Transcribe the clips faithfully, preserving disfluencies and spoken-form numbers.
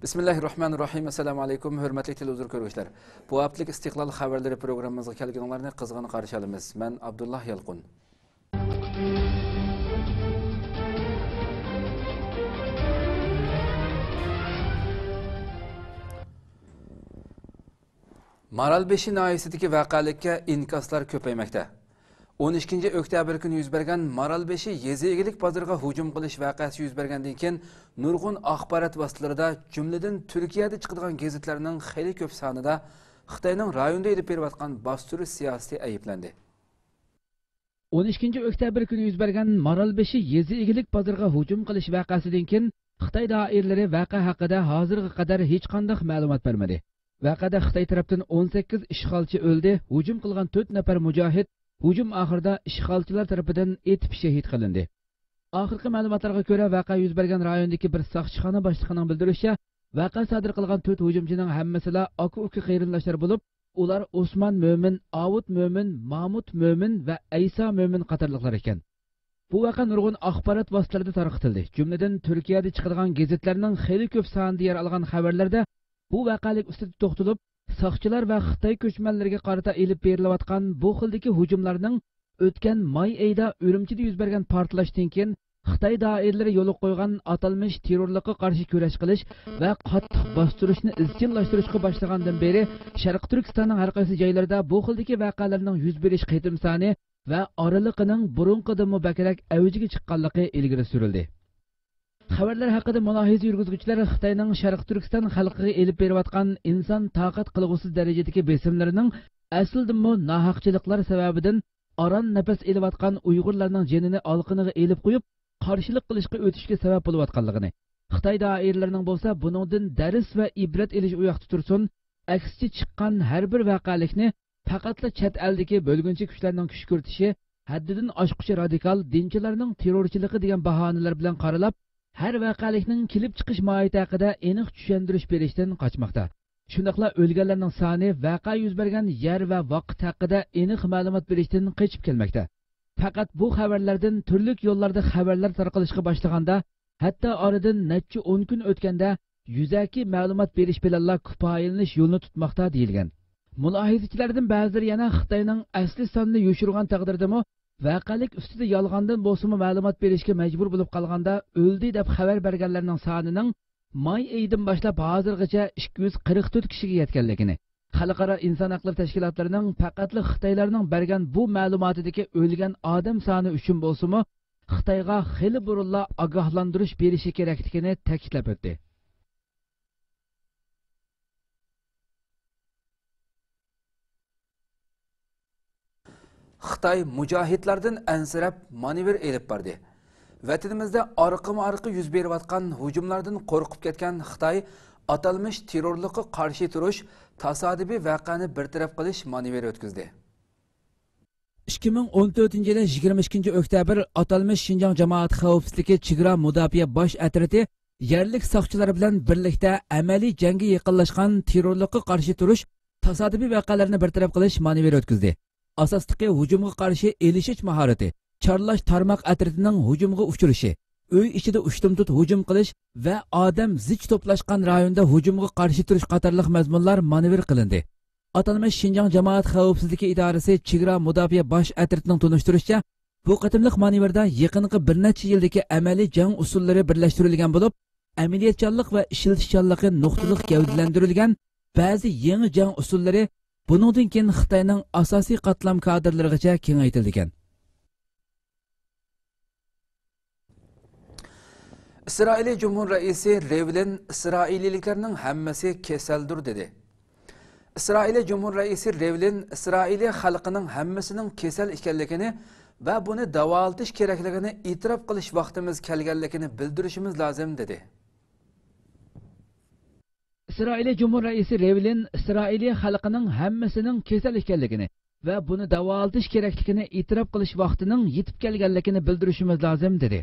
بىسمىللاھىررەھمانىررەھىم. ئەسسالامۇ ئەلەيكۇم، ھۆرمەتلىك تېلېۋىزور كۆرگۈچىلەر. بۇ ھەپتىلىك ئىستىقلال خەۋەرلىرى پروگراممىمىزغا كەلگىنىڭلارنى قىزغىن قارشى ئالىمىز. مەن ئابدۇللا يالقۇن. مارالبېشى ناھىيەسىدىكى ۋەقەلىككە ئىنكاسلار كۆپەيمەكتە. ئون ئىككىنچى ئۆكتەبىر كۈنى يۈز بەرگەن مارالبېشى يېزا ئىگىلىك بازىرىغا ھۇجۇم قىلىش ۋەقەسى يۈز بەرگەندىن كېيىن، نۇرغۇن ئاخبارات ۋاسىتىلىرىدا، جۈملىدىن تۈركىيەدە چىقىدىغان گېزىتلەرنىڭ خېلى كۆپ سانىدا خىتاينىڭ رايوندا ئېلىپ بېرىۋاتقان باستۇرۇش سىياسىتى ئەيىبلەندى. ئون ئىككىنچى ئۆكتەبىر كۈنى يۈز بەرگەن مارالبېشى يېزا ئىگىلىك بازىرىغا ھۇجۇم قىلىش ۋەقەسىدىن كېيىن، خىتاي دائىرىلىرى ۋەقە ھەققىدە ھازىرغا قەدەر ھېچقانداق مەلۇمات بەرمىدى. ۋەقەدە خىتاي تەرەپتىن ئون سەككىز ئىشغالچى ئۆلدى، ھۇجۇم قىلغان تۆت نەپەر مۇجاھىد ھۇجۇم ئاخىرىدا ئىشغالچىلار تەرىپىدىن ئېتىپ شېھىت قىلىندى. ئاخىرقى مەلۇماتلارغا كۆرە، ۋەقە يۈز بەرگەن رايوندىكى بىر ساقچىخانا باشلىقىنىڭ بىلدۈرۈشىچە، ۋەقە سادىر قىلغان تۆت ھۇجۇمچىنىڭ ھەممىسىلا ئاكا-ئۇكا قېرىنداشلار بولۇپ، ئۇلار ئوسمان مۆمىن، ئاۋۇت مۆمىن، مامۇت مۆمىن ۋە ئەيسا مۆمىن قاتارلىقلار ئىكەن. بۇ ۋەقە نۇرغۇن ئاخبارات ۋاسىتىلىرىدە تارقىتىلدى. جۈملىدىن تۈركىيەدە چىقىدىغان گېزىتلەرنىڭ خېلى كۆپ سانىدا يەر ئالغان خەۋەرلەردە بۇ ۋەقەلىك ئۈستىدە توختىلىپ، ساقچىلار ۋە خىتاي كۆچمەنلىرىگە قارىتا ئېلىپ بېرىلىۋاتقان بۇ خىلدىكى ھۇجۇملارنىڭ ئۆتكەن ماي ئېيىدا ئۈرۈمچىدە يۈز بەرگەن پارتلاشتىن كېيىن، خىتاي دائىرىلىرى يولغا قويغان ئاتالمىش تېررورلۇققا قارشى كۈرەش قىلىش ۋە قاتتىق باستۇرۇشنى ئىزچىللاشتۇرۇشقا باشلىغاندىن بېرى، شەرقىي تۈركىستاننىڭ ھەر قايسى جايلىرىدا بۇ خىلدىكى ۋەقەلەرنىڭ يۈز بېرىش قېتىم سانى ۋە ئارىلىقىنىڭ بۇرۇنقىدىنمۇ بەكرەك ئەۋجىگە چىققانلىقى ئىلگىرى سۈرۈلدى. خەۋەرلەر ھەققىدە مۇلاھىزە يۈرگۈزگۈچىلەر خىتاينىڭ شەرقىي تۈركىستان خەلقىگە ئېلىپ بېرىۋاتقان ئىنسان تاقەت قىلغۇسىز دەرىجىدىكى بېسىملىرىنىڭ ئەسلىدىنمۇ ناھەقچىلىقلار سەۋەبىدىن ئاران نەپەس ئېلىۋاتقان ئۇيغۇرلارنىڭ جېنىنى ئالىقىنىغا ئېلىپ قويۇپ، قارشىلىق قىلىشقا ئۆتۈشكە سەۋەب بولۇۋاتقانلىقىنى، خىتاي دائىرىلىرىنىڭ بولسا بۇنىڭدىن دەرس ۋە ئىبرەت ئېلىش ئۇياقتا تۇرسۇن، ئەكسىچە چىققان ھەر بىر ۋەقەلىكنى پەقەتلا چەت ئەلدىكى بۆلگۈنچى كۈچلەرنىڭ كۈشكۈرتۈشى، ھەددىدىن ئاشقۇچە رادىكال دىنچىلارنىڭ تېررورچىلىقى دېگەن باھانىلەر بىلەن قارىلاپ، ھەر ۋەقەلىكنىڭ كېلىپ چىقىش ماھىيىتى ھەققىدە ئېنىق چۈشەندۈرۈش بېرىشتىن قاچماقتا. شۇنداقلا ئۆلگەنلەرنىڭ سانى ۋەقە يۈز بەرگەن يەر ۋە ۋاقىت ھەققىدە ئېنىق مەلۇمات بېرىشتىن قېچىپ كەلمەكتە. پەقەت بۇ خەۋەرلەردىن تۈرلۈك يوللاردا خەۋەرلەر تارقىلىشقا باشلىغاندا، ھەتتا ئارىدىن نەچچە ئون كۈن ئۆتكەندە، يۈزەكى مەلۇمات بېرىش بىلەنلا كۇپايىلىنىش يولىنى تۇتماقتا، دېيىلگەن. مۇلاھىزىچىلەردىن بەزىلىرى يەنە خىتاينىڭ ئەسلى سانىنى يوشۇرغان تەقدىردىمۇ، ۋەقەلىك ئۈستىدە يالغاندىن بولسىمۇ مەلۇمات بېرىشكە مەجبۇر بولۇپ قالغاندا، ئۆلدى دەپ خەۋەر بەرگەنلەرنىڭ سانىنىڭ ماي ئېيىدىن باشلاپ ھازىرغىچە ئىككى يۈز قىرىق تۆت كىشىگە يەتكەنلىكىنى، خەلقئارا ئىنسان ھەقلىرى تەشكىلاتلىرىنىڭ پەقەتلا خىتايلارنىڭ بەرگەن بۇ مەلۇماتىدىكى ئۆلگەن ئادەم سانى ئۈچۈن بولسىمۇ، خىتايغا خېلى بۇرۇنلا ئاگاھلاندۇرۇش بېرىشى كېرەكلىكىنى تەكىتلەپ ئۆتتى. خىتاي مۇجاھىدلاردىن ئەنسىرەپ مانېۋىر ئېلىپ باردى. ۋەتىنىمىزدە ئارقىمۇ ئارقا يۈز بېرىۋاتقان ھۇجۇملاردىن قورقۇپ كەتكەن خىتاي ئاتالمىش تېررورلۇققا قارشى تۇرۇش تاسادىپىي ۋەقەنى بىر تەرەپ قىلىش مانېۋىرى ئۆتكۈزدى. ئىككى مىڭ ئون تۆتىنچى يىلى يىگىرمە ئىككىنچى ئۆكتەبىر ئاتالمىش شىنجاڭ جامائەت خەۋپسىزلىكى چېگرا مۇداپىئە باش ئەترىتى يەرلىك ساقچىلار بىلەن بىرلىكتە ئەمەلىي جەڭگە يېقىنلاشقان تېررورلۇققا قارشى تۇرۇش تاسادىپىي ۋەقەلەرنى بىر تەرەپ قىلىش مانېۋىرى ئۆتكۈزدى. ئاساسلىقى ھۇجۇمغا قارشى ئېلىشىش ماھارىتى، چارلاش تارماق ئەترىتىنىڭ ھۇجۇمغا ئۇچرىشى، ئۆي ئىچىدە ئۇشتۇمتۇت ھۇجۇم قىلىش ۋە ئادەم زىچ توپلاشقان رايوندا ھۇجۇمغا قارشى تۇرۇش قاتارلىق مەزمۇنلار مانېۋىر قىلىندى. ئاتالمىش شىنجاڭ جامائەت خەۋپسىزلىكى ئىدارىسى چېگرا مۇداپىئە باش ئەترىتىنىڭ تونۇشتۇرۇشىچە، بۇ قېتىملىق مانېۋىردا يېقىنقى بىر نەچچە يىلدىكى ئەمەلىي جەڭ ئۇسۇللىرى بىرلەشتۈرۈلگەن بولۇپ، ئەمەلىيەتچانلىق ۋە ئىشلىتىشچانلىقى نۇقتىلىق گەۋدىلەندۈرۈلگەن بەزى يېڭى جەڭ ئۇسۇللىرى بۇنىڭدىن كېيىن خىتاينىڭ ئاساسىي قاتلام كادىرلىرىغىچە كېڭەيتىلىدىكەن. ئىسرائىلىي جۇمھۇر رەئىسى رېۋلىن ئىسرائىلىيلىكلەرنىڭ ھەممىسى كېسەلدۇر، دېدى. ئىسرائىلىي جۇمھۇر رەئىسى رېۋلىن ئىسرائىلىيە خەلقىنىڭ ھەممىسىنىڭ كېسەل ئىكەنلىكىنى ۋە بۇنى داۋالىتىش كېرەكلىكىنى ئېتىراپ قىلىش ۋاقتىمىز كەلگەنلىكىنى بىلدۈرۈشىمىز لازىم، دېدى. ئىسرائىلىي جۇمھۇر رەئىسى رېۋلىن ئىسرائىلىيە خەلقىنىڭ ھەممىسىنىڭ كېسەل ئىكەنلىكىنى ۋە بۇنى داۋالىتىش كېرەكلىكىنى ئېتىراپ قىلىش ۋاقتىنىڭ يېتىپ كەلگەنلىكىنى بىلدۈرۈشىمىز لازىم، دېدى.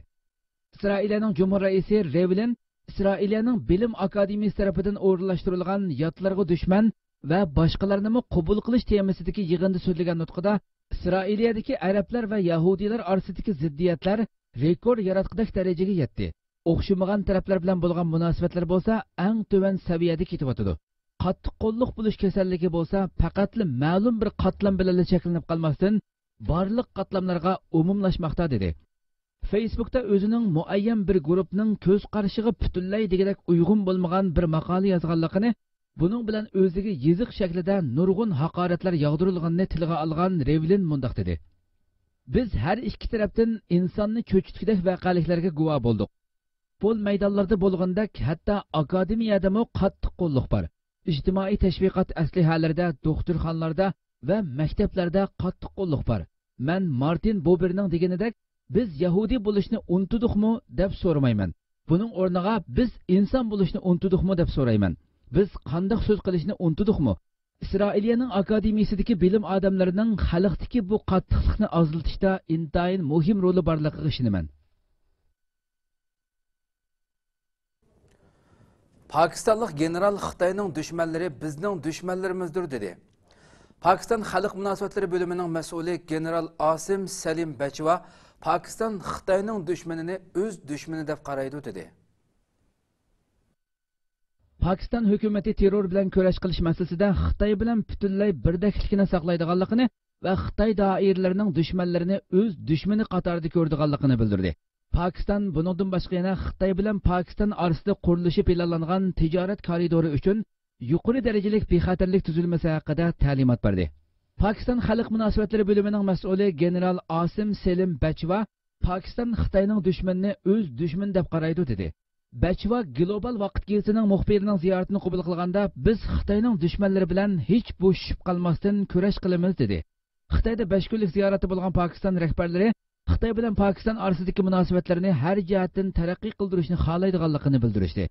ئىسرائىلىيەنىڭ جۇمھۇر رەئىسى رېۋلىن ئىسرائىلىيەنىڭ بىلىم ئاكادېمىيىسى تەرىپىدىن ئورۇنلاشتۇرۇلغان ياتلارغا دۈشمەن ۋە باشقىلارنىمۇ قوبۇل قىلىش تېمىسىدىكى يىغىندا سۆزلىگەن نۇتقىدا، ئىسرائىلىيەدىكى ئەرەبلەر ۋە يەھۇدىيلار ئارىسىدىكى زىددىيەتلەر رېكورت ياراتقۇدەك دەرىجىگە يەتتى. ئوخشىمىغان تەرەپلەر بىلەن بولغان مۇناسىۋەتلەر بولسا ئەڭ تۆۋەن سەۋىيەدە كېتىۋاتىدۇ. قاتتىق قوللۇق بولۇش كېسەللىكى بولسا پەقەتلا مەلۇم بىر قاتلام بىلەنلا چەكلىنىپ قالماستىن، بارلىق قاتلاملارغا ئومۇملاشماقتا، دېدى. فېيسبۇكتا ئۆزىنىڭ مۇئەييەن بىر گۇرۇپنىڭ كۆز قارىشىغا پۈتۈنلەي دېگۈدەك ئۇيغۇن بولمىغان بىر ماقالە يازغانلىقىنى، بۇنىڭ بىلەن ئۆزىگە يېزىق شەكلىدە نۇرغۇن ھاقارەتلەر ياغدۇرۇلغىنىنى تىلغا ئالغان رېۋلىن مۇنداق دېدى: بىز ھەر ئىككى تەرەپتىن ئىنساننى چۆچۈتكۈدەك ۋەقەلىكلەرگە گۇۋاھ بولدۇق. پۇتبول مەيدانلىرىدا بولغىنىدەك، ھەتتا ئاكادېمىيەدىمۇ قاتتىق قوللۇق بار. ئىجتىمائىي تەشۋىقات ئەسلىھەلىرىدە، دوختۇرخانىلاردا ۋە مەكتەپلەردە قاتتىق قوللۇق بار. مەن مارتىن بوبېرنىڭ دېگىنىدەك، بىز يەھۇدىي بولۇشنى ئۇنتۇدۇقمۇ دەپ سورىمايمەن. بۇنىڭ ئورنىغا بىز ئىنسان بولۇشنى ئۇنتۇدۇقمۇ دەپ سورايمەن. بىز قانداق سۆز قىلىشنى ئۇنتۇدۇقمۇ؟ ئىسرائىلىيەنىڭ ئاكادېمىيىسىدىكى بىلىم ئادەملىرىنىڭ خەلقتىكى بۇ قاتتىقلىقنى ئازلىتىشتا ئىنتايىن مۇھىم رولى بارلىقىغا ئىشىنىمەن. پاكىستانلىق گېنېرال خىتاينىڭ دۈشمەنلىرى بىزنىڭ دۈشمەنلىرىمىزدۇر، دېدى. پاكىستان خەلق مۇناسىۋەتلىرى بۆلۈمىنىڭ مەسئۇلى گېنېرال ئاسىم سەلىم بەچۋا پاكىستان خىتاينىڭ دۈشمىنىنى ئۆز دۈشمىنى دەپ قارايدۇ، دېدى. پاكىستان ھۆكۈمىتى تېررور بىلەن كۈرەش قىلىش مەسىلىسىدە خىتاي بىلەن پۈتۈنلەي بىردەكلىكىنى ساقلايدىغانلىقىنى ۋە خىتاي دائىرىلىرىنىڭ دۈشمەنلىرىنى ئۆز دۈشمىنى قاتارىدا كۆرىدىغانلىقىنى بىلدۈردى. پاكىستان بۇنىڭدىن باشقا يەنە خىتاي بىلەن پاكىستان ئارىسىدا قۇرۇلۇشى پىلانلانغان تىجارەت كارىدورى ئۈچۈن يۇقىرى دەرىجىلىك بىخەتەرلىك تۈزۈلمىسى ھەققىدە تەلىمات بەردى. پاكىستان خەلق مۇناسىۋەتلىرى بۆلۈمىنىڭ مەسئۇلى گېنېرال ئاسىم سېلىم بەچۋا پاكىستان خىتاينىڭ دۈشمىنىنى ئۆز دۈشمىنى دەپ قارايدۇ، دېدى. بەچۋا گلوبال ۋاقىت گېزىتىنىڭ مۇخبىرىنىڭ زىيارىتىنى قوبۇل قىلغاندا، بىز خىتاينىڭ دۈشمەنلىرى بىلەن ھېچ بوشىشىپ قالماستىن كۈرەش قىلىمىز، دېدى. خىتايدا بەش كۈنلۈك زىيارەتتە بولغان پاكىستان رەھبەرلىرى خىتاي بىلەن پاكىستان ئارىسىدىكى مۇناسىۋەتلەرنى ھەر جەھەتتىن تەرەققىي قىلدۇرۇشنى خالايدىغانلىقىنى بىلدۈرۈشتى.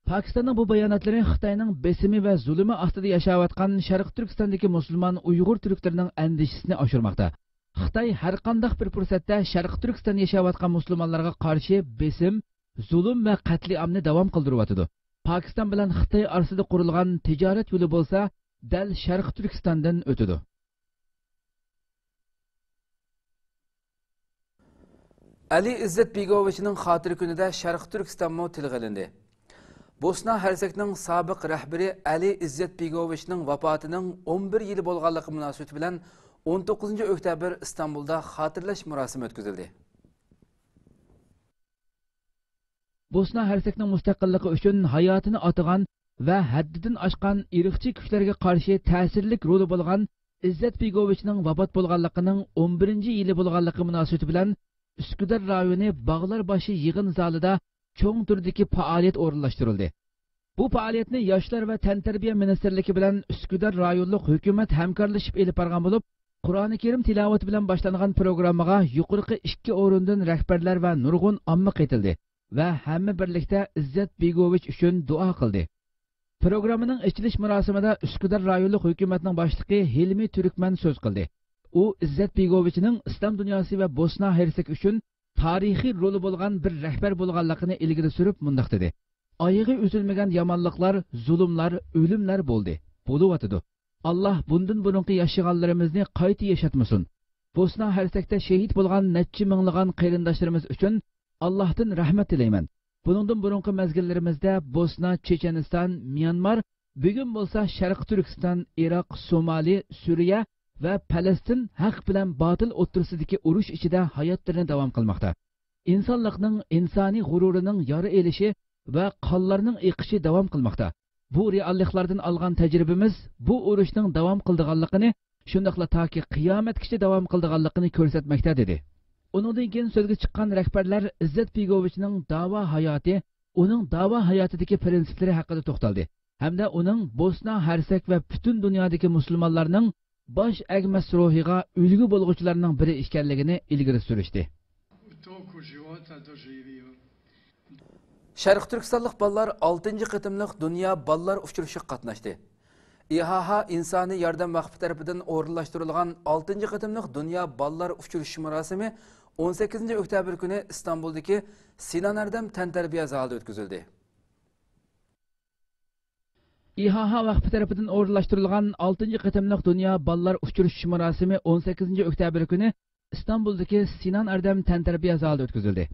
پاكىستاننىڭ بۇ باياناتلىرى خىتاينىڭ بېسىمى ۋە زۇلۇمى ئاستىدا ياشاۋاتقان شەرقىي تۈركىستاندىكى مۇسۇلمان ئۇيغۇر تۈركلىرىنىڭ ئەندىشىسىنى ئاشۇرماقتا. خىتاي ھەرقانداق بىر پۇرسەتتە شەرقىي تۈركىستاندا ياشاۋاتقان مۇسۇلمانلارغا قارشى بېسىم، زۇلۇم ۋە قەتلىئامنى داۋام قىلدۇرۇۋاتىدۇ. پاكىستان بىلەن خىتاي ئارىسىدا قۇرۇلغان تىجارەت يولى بولسا دەل شەرقىي تۈركىستاندىن ئۆتىدۇ. ئەلى ئىززەت بېگوۋىچنىڭ خاتىرە كۈنىدە شەرقىي تۈركىستانمۇ تىلغا ئېلىندى. بوسنا ھەرسەكنىڭ سابىق رەھبىرى ئەلى ئىززەت بېگوۋىچنىڭ ۋاپاتىنىڭ ئون بىر يىلى بولغانلىقى مۇناسىۋىتى بىلەن ئون توققۇزىنچى ئۆكتەبىر ئىستانبۇلدا خاتىرىلەش مۇراسىمى ئۆتكۈزۈلدى. بوسنا ھەرسەكنىڭ مۇستەقىللىقى ئۈچۈن ھاياتىنى ئاتىغان ۋە ھەددىدىن ئاشقان ئىرقچى كۈچلەرگە قارشى تەسىرلىك رولى بولغان ئىززەت بېگوۋىچنىڭ ۋاپات بولغانلىقىنىڭ ئون بىرىنچى يىلى بولغانلىقى مۇناسىۋىتى بىلەن ئۈسكۈدار رايونى باغلارباشى يىغىن زالىدا چوڭ تۈردىكى پائالىيەت ئورۇنلاشتۇرۇلدى. بۇ پائالىيەتنى ياشلار ۋە تەنتەربىيە مىنىستىرلىكى بىلەن ئۈسكۈدار رايونلۇق ھۆكۈمەت ھەمكارلىشىپ ئېلىپ بارغان بولۇپ، قۇرئانى كەرىم تىلاۋىتى بىلەن باشلانغان پروگراممىغا يۇقىرىقى ئىككى ئورۇندىن رەھبەرلەر ۋە نۇرغۇن ئامما قېتىلدى ۋە ھەممە بىرلىكتە ئىززەت بېگوۋىچ ئۈچۈن دۇئا قىلدى. پروگراممىنىڭ ئېچىلىش مۇراسىمىدا ئۈسكۈدار رايونلۇق ھۆكۈمەتنىڭ باشلىقى ھىلمى تۈركمەن سۆز قىلدى. ئۇ ئىززەت بېگوۋىچنىڭ ئىسلام دۇنياسى ۋە بوسنا ھېرسېك ئۈچۈن تارىخىي رولى بولغان بىر رەھبەر بولغانلىقىنى ئىلگىرى سۈرۈپ مۇنداق دېدى: ئايىغى ئۈزۈلمىگەن يامانلىقلار، زۇلۇملار، ئۆلۈملەر بولدى، بولۇۋاتىدۇ. ئاللاھ بۇندىن بۇرۇنقى ياشىغانلىرىمىزنى قايتا ياشاتمىسۇن. بوسنا ھەرسەكتە شېھىت بولغان نەچچە مىڭلىغان قېرىنداشلىرىمىز ئۈچۈن ئاللاھتىن رەھمەت تىلەيمەن. بۇنىڭدىن بۇرۇنقى مەزگىللىرىمىزدە بوسنا، چېچەنىستان، ميانمار، بۈگۈن بولسا شەرقىي تۈركىستان، ئىراق، سومالى، سۈرىيە ۋە پەلەستىن ھەق بىلەن باتىل ئوتتۇرىسىدىكى ئۇرۇش ئىچىدە ھاياتلىرىنى داۋام قىلماقتا. ئىنسانلىقنىڭ ئىنسانىي غۇرۇرىنىڭ يارا ئېلىشى ۋە قانلارنىڭ ئېقىشى داۋام قىلماقتا. بۇ رېئاللىقلاردىن ئالغان تەجرىبىمىز بۇ ئۇرۇشنىڭ داۋام قىلىدىغانلىقىنى، شۇنداقلا تاكى قىيامەتكىچە داۋام قىلىدىغانلىقىنى كۆرسەتمەكتە، دېدى. ئۇنىڭدىن كېيىن سۆزگە چىققان رەھبەرلەر ئىززەت بېگوۋىچنىڭ داۋا ھاياتى، ئۇنىڭ داۋا ھاياتىدىكى پىرىنسىپلىرى ھەققىدە توختالدى ھەمدە ئۇنىڭ بوسنا ھەرسەك ۋە پۈتۈن دۇنيادىكى مۇسۇلمانلارنىڭ باش ئەگمەس روھىغا ئۈلگە بولغۇچىلارنىڭ بىرى ئىكەنلىكىنى ئىلگىرى سۈرۈشتى. شەرقىي تۈركىستانلىق بالىلار ئالتىنچى قېتىملىق دۇنيا بالىلار ئۇچرىشىغا قاتناشتى. ئىھاھا ئىنسانىي ياردەم ۋەقپى تەرىپىدىن ئورۇنلاشتۇرۇلغان ئالتىنچى قېتىملىق دۇنيا بالىلار ئۇچرىشىش مۇراسىمى ئون سەككىزىنچى ئۆكتەبىر كۈنى ئىستانبۇلدىكى سىنان ئەردەم تەنتەربىيە زالىدا ئۆتكۈزۈلدى. ئىھاھا ۋەقپى تەرىپىدىن ئورۇنلاشتۇرۇلغان ئالتىنچى قېتىملىق دۇنيا بالىلار ئۇچرىشىش مۇراسىمى ئون سەككىزىنچى ئۆكتەبىر كۈنى ئىستانبۇلدىكى سىنان ئەردەم تەنتەربىيە زالىدا ئۆتكۈزۈلدى.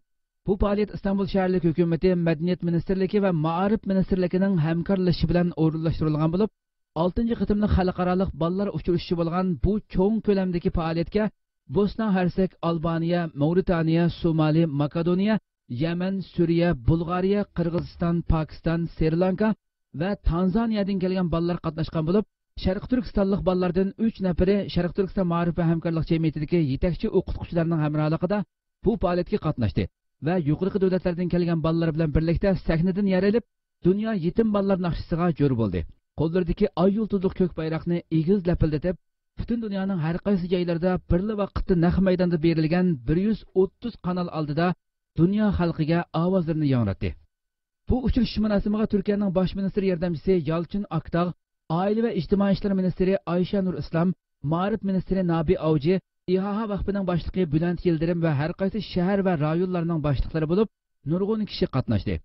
بۇ پائالىيەت ئىستانبۇل شەھەرلىك ھۆكۈمىتى، مەدەنىيەت مىنىستىرلىكى ۋە مائارىپ مىنىستىرلىكىنىڭ ھەمكارلىشىشى بىلەن ئورۇنلاشتۇرۇلغان بولۇپ، ئالتىنچى قېتىملىق خەلقئارالىق بالىلار ئۇچرىشىشى بولغان بۇ چوڭ كۆلەمدىكى پائالىيەتكە بوسنا ھەرسەك، ئالبانىيە، ماۋرىتانىيە، سومالى، ماكېدونىيە، يەمەن، سۈرىيە، بۇلغارىيە، قىرغىزىستان، پاكىستان، سرى لانكا ۋە تانزانىيەدىن كەلگەن بالىلار قاتناشقان بولۇپ، شەرقىي تۈركىستانلىق بالىلاردىن ئۈچ نەپىرى شەرقىي تۈركىستان مائارىپ ۋە ھەمكارلىق جەمئىيىتىدىكى يېتەكچى ئوقۇتقۇچىلارنىڭ ھەمراھلىقىدا بۇ پائالىيەتكە قاتناشتى ۋە يۇقىرىقى دۆلەتلەردىن كەلگەن بالىلار بىلەن بىرلىكتە سەھنىدىن يەر ئېلىپ، دۇنيا يېتىم بالىلار ناخشىسىغا جور بولدى. قوللىرىدىكى ئاي يۇلتۇزلۇق كۆك بايراقنى ئېگىز لەپىلدىتىپ، پۈتۈن دۇنيانىڭ ھەر قايسى جايلىرىدا بىرلا ۋاقىتتا نەق مەيداندا بېرىلگەن بىر يۈز ئوتتۇز قانال ئالدىدا دۇنيا خەلقىگە ئاۋازلىرىنى ياڭراتتى. بۇ ئۇچرىشىش مۇراسىمىغا تۈركىيەنىڭ باش مىنىستىر ياردەمچىسى يالچىن ئاكتاغ، ئائىلە ۋە ئىجتىمائىي ئىشلار مىنىستىرى ئايشە نۇر ئىسلام، مائارىپ مىنىستىرى نابى ئاۋجى، ئىھائا ۋەقپىنىڭ باشلىقى بۈلەنت يىلدىرىم ۋە ھەر قايسى شەھەر ۋە رايونلارنىڭ باشلىقلىرى بولۇپ، نۇرغۇن كىشى قاتناشتى.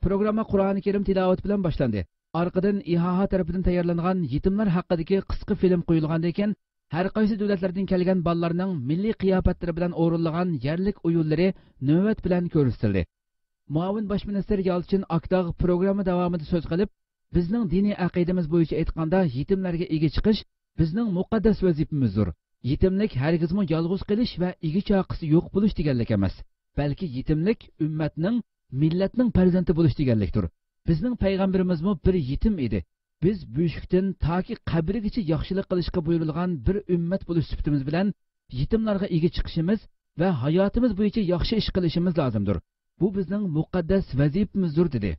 پروگرامما قۇرئانى كەرىم تىلاۋىتى بىلەن باشلاندى. ئارقىدىن ئىھائا تەرىپىدىن تەييارلانغان يېتىملار ھەققىدىكى قىسقا فىلىم قويۇلغاندىن كېيىن، ھەر قايسى دۆلەتلەردىن كەلگەن بالىلارنىڭ مىللىي قىياپەتلىرى بىلەن ئورۇنلىغان يەرلىك ئويۇنلىرى نۆۋەت بىلەن كۆرسىتىلدى. مۇئاۋىن باش مىنىستىر يالچىن ئاكتاغ پروگرامما داۋامىدا سۆز قىلىپ، بىزنىڭ دىنىي ئەقىدىمىز بويىچە ئېيتقاندا، يېتىملەرگە ئىگە چىقىش بىزنىڭ مۇقەددەس ۋەزىپىمىزدۇر. يېتىملىك ھەرگىزمۇ يالغۇز قېلىش ۋە ئىگە چاقىسى يوق بولۇش دېگەنلىك ئەمەس، بەلكى يېتىملىك ئۈممەتنىڭ، مىللەتنىڭ پەرزەنتى بولۇش دېگەنلىكتۇر. بىزنىڭ پەيغەمبىرىمىزمۇ بىر يېتىم ئىدى. بىز بۆشۈكتىن تاكى قەبرىگىچە ياخشىلىق قىلىشقا بۇيرۇلغان بىر ئۈممەت بولۇش سۈپىتىمىز بىلەن يېتىملارغا ئىگە چىقىشىمىز ۋە ھاياتىمىز بويىچە ياخشى ئىش قىلىشىمىز لازىمدۇر. بۇ بىزنىڭ مۇقەددەس ۋەزىپىمىزدۇر، دېدى.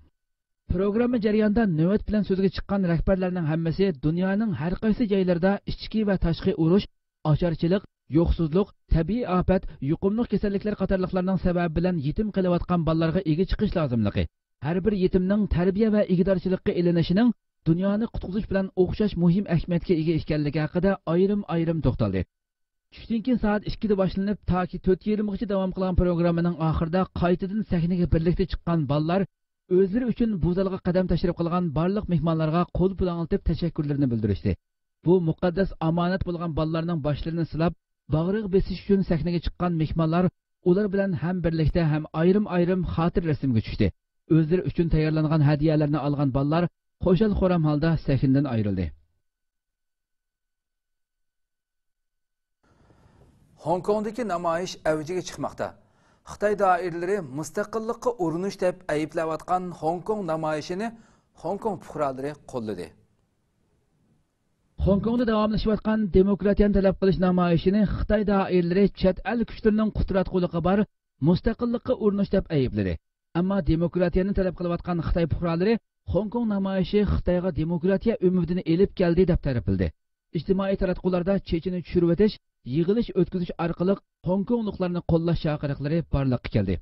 پروگرامما جەريانىدا نۆۋەت بىلەن سۆزگە چىققان رەھبەرلەرنىڭ ھەممىسى دۇنيانىڭ ھەر قايسى جايلىرىدا ئىچكى ۋە تاشقى ئۇرۇش، ئاچارچىلىق، يوقسۇزلۇق، تەبىئىي ئاپەت، يۇقۇملۇق كېسەللىكلەر قاتارلىقلارنىڭ سەۋەبى بىلەن يېتىم قېلىۋاتقان بالىلارغا ئىگە چىقىش لازىملىقى، ھەر بىر يېتىمنىڭ تەربىيە ۋە ئىگىدارچىلىققا ئېلىنىشىنىڭ دۇنيانى قۇتقۇزۇش بىلەن ئوخشاش مۇھىم ئەھمىيەتكە ئىگە ئىكەنلىكى ھەققىدە ئايرىم-ئايرىم توختالدى. چۈشتىن كېيىن سائەت ئىككىدە باشلىنىپ، تاكى تۆت يېرىمغىچە داۋام قىلغان پروگراممىنىڭ ئاخىرىدا قايتىدىن سەھنىگە بىرلىكتە چىققان بالىلار ئۆزلىرى ئۈچۈن بۇ زالغا قەدەم تەشرىپ قىلغان بارلىق مېھمانلارغا قول پۇلاڭلىتىپ تەشەككۈرلىرىنى بىلدۈرۈشتى. بۇ مۇقەددەس ئامانەت بولغان بالىلارنىڭ باشلىرىنى سىلاپ، باغرىغا بېسىش ئۈچۈن سەھنىگە چىققان مېھمانلار ئۇلار بىلەن ھەم بىرلىكتە، ھەم ئايرىم-ئايرىم خاتىرە رەسىمگە چۈشتى. ئۆزلىرى ئۈچۈن تەييارلانغان ھەدىيەلەرنى ئالغان بالىلار خۇشال-خۇرام ھالدا سەھنىدىن ئايرىلدى. خوڭكوڭدىكى نامايىش ئەۋجىگە چىقماقتا. خىتاي دائىرىلىرى مۇستەقىللىققا ئۇرۇنۇش دەپ ئەيىبلەۋاتقان خوڭكوڭ نامايىشىنى خوڭكوڭ پۇقرالىرى قوللىدى. خوڭكوڭدا داۋاملىشىۋاتقان دېموكراتىيەنى تەلەپ قىلىش نامايىشىنى خىتاي دائىرىلىرى چەت ئەل كۈچلىرىنىڭ قۇتراتقۇلۇقى بار مۇستەقىللىققا ئۇرۇنۇش دەپ ئەيىبلىدى. ئەمما دېموكراتىيەنى تەلەپ قىلىۋاتقان خىتاي پۇقرالىرى خوڭكوڭ نامايىشى خىتايغا دېموكراتىيە ئۈمىدىنى ئېلىپ كەلدى دەپ تەرىپلىدى. ئىجتىمائىي تاراتقۇلاردا چېچىنى چۈشۈرۈۋېتىش، يىغىلىش ئۆتكۈزۈش ئارقىلىق خوڭكوڭلۇقلارنى قوللاش چاقىرىقلىرى بارلىققا كەلدى.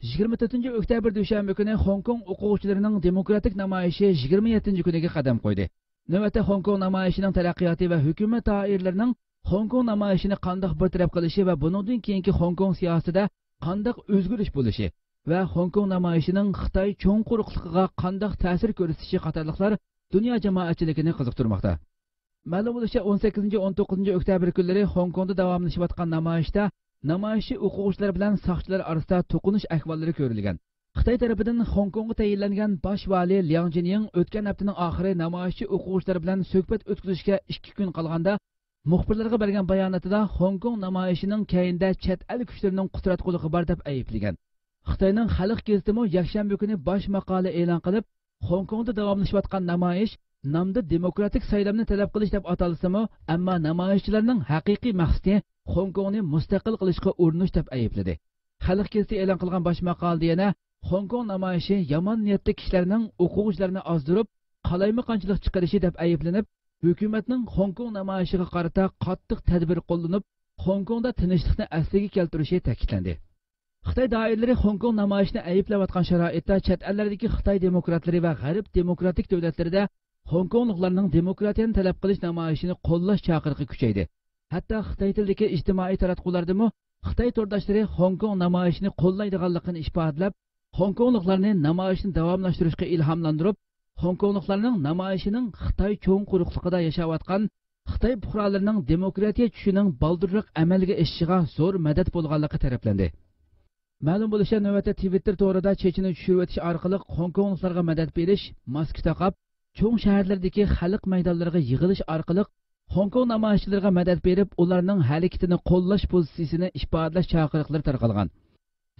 يىگىرمە تۆتىنچى ئۆكتەبىر دۈشەنبە كۈنى خوڭكوڭ ئوقۇغۇچىلىرىنىڭ دېموكراتىك نامايىشى يىگىرمە يەتتىنچى كۈنىگە قەدەم قويدى. نۆۋەتتە خوڭكوڭ نامايىشىنىڭ تەرەققىياتى ۋە ھۆكۈمەت دائىرىلىرىنىڭ خوڭكوڭ نامايىشىنى قانداق بىر تەرەپ قىلىشى ۋە بۇنىڭدىن كېيىنكى خوڭكوڭ سىياسىتىدە قانداق ئۆزگىرىش بولۇشى ۋە خوڭكوڭ نامايىشىنىڭ خىتاي چوڭ قۇرۇقلۇقىغا قانداق تەسىر كۆرسىتىشى قاتارلىقلار دۇنيا جامائەتچىلىكىنى قىزىقتۇرماقتا. مەلۇم بولۇشىچە، ئون سەككىزىنچى، ئون توققۇزىنچى ئۆكتەبىر كۈنلىرى خوڭكوڭدا داۋاملىشىۋاتقان نامايىشتا نامايىشچى ئوقۇغۇچىلار بىلەن ساقچىلار ئارىسىدا توقۇنۇش ئەھۋاللىرى كۆرۈلگەن. خىتاي تەرىپىدىن خوڭكوڭغا تەيىنلەنگەن باش ۋالىي لياڭ جىنيىڭ ئۆتكەن ھەپتىنىڭ ئاخىرى نامايىشچى ئوقۇغۇچىلار بىلەن سۆھبەت ئۆتكۈزۈشكە ئىككى كۈن قالغاندا، مۇخبىرلارغا بەرگەن باياناتىدا خوڭكوڭ نامايىشىنىڭ كەينىدە چەت ئەل كۈچلىرىنىڭ قۇتراتقۇلۇقى بار دەپ ئەيىبلىگەن. خىتاينىڭ خەلق گېزىتىمۇ يەكشەنبە كۈنى باش ماقالە ئېلان قىلىپ، خوڭكوڭدا داۋاملىشىۋاتقان نامايىش نامدا دېموكراتىك سايلامنى تەلەپ قىلىش دەپ ئاتالسىمۇ، ئەمما نامايىشچىلارنىڭ ھەقىقىي مەقسىتى خوڭكوڭنى مۇستەقىل قىلىشقا ئۇرۇنۇش دەپ ئەيىبلىدى. خەلق گېزىتى ئېلان قىلغان باش ماقالىدە يەنە خوڭكوڭ نامايىشى يامان نىيەتلىك كىشىلەرنىڭ ئوقۇغۇچىلارنى ئازدۇرۇپ، قالايمىقانچىلىق چىقىرىشى دەپ ئەيىبلىنىپ، ھۆكۈمەتنىڭ خوڭكوڭ نامايىشىغا قارىتا قاتتىق تەدبىر قوللىنىپ، خوڭكوڭدا تىنچلىقنى ئەسلىگە كەلتۈرۈشى تەكىتلەندى. خىتاي دائىرىلىرى خوڭكوڭ نامايىشىنى ئەيىبلەۋاتقان شارائىتتا، چەت ئەللەردىكى خىتاي دېموكراتلىرى ۋە غەرب دېموكراتىك دۆلەتلىرىدە خوڭكوڭلۇقلارنىڭ دېموكراتىيەنى تەلەپ قىلىش نامايىشىنى قوللاش چاقىرىقى كۈچەيدى. ھەتتا خىتاي تىلىدىكى ئىجتىمائىي تاراتقۇلاردىمۇ خىتاي تورداشلىرى خوڭكوڭ نامايىشىنى قوللايدىغانلىقىنى ئىپادىلەپ، خوڭكوڭلۇقلارنى نامايىشنى داۋاملاشتۇرۇشقا ئىلھاملاندۇرۇپ، خوڭكوڭلۇقلارنىڭ نامايىشىنىڭ خىتاي چوڭ قۇرۇقلۇقىدا ياشاۋاتقان خىتاي پۇقرالىرىنىڭ دېموكراتىيە چۈشىنىڭ بالدۇرراق ئەمەلگە ئېشىشىغا زور مەدەت بولغانلىقى تەرىپلەندى. مەلۇم بولۇشىچە، نۆۋەتتە تىۋىتتېر تورىدا چېچىنى چۈشۈرۈۋېتىش ئارقىلىق خوڭكوڭلۇقلارغا مەدەت بېرىش، ماسكا تاقاپ، چوڭ شەھەرلەردىكى خەلق مەيدانلىرىغا يىغىلىش ئارقىلىق خوڭكوڭ نامايىشچىلىرىغا مەدەت بېرىپ، ئۇلارنىڭ ھەرىكىتىنى قوللاش پوزىتسىيىسىنى ئىپادىلەش چاقىرىقلىرى تارقالغان.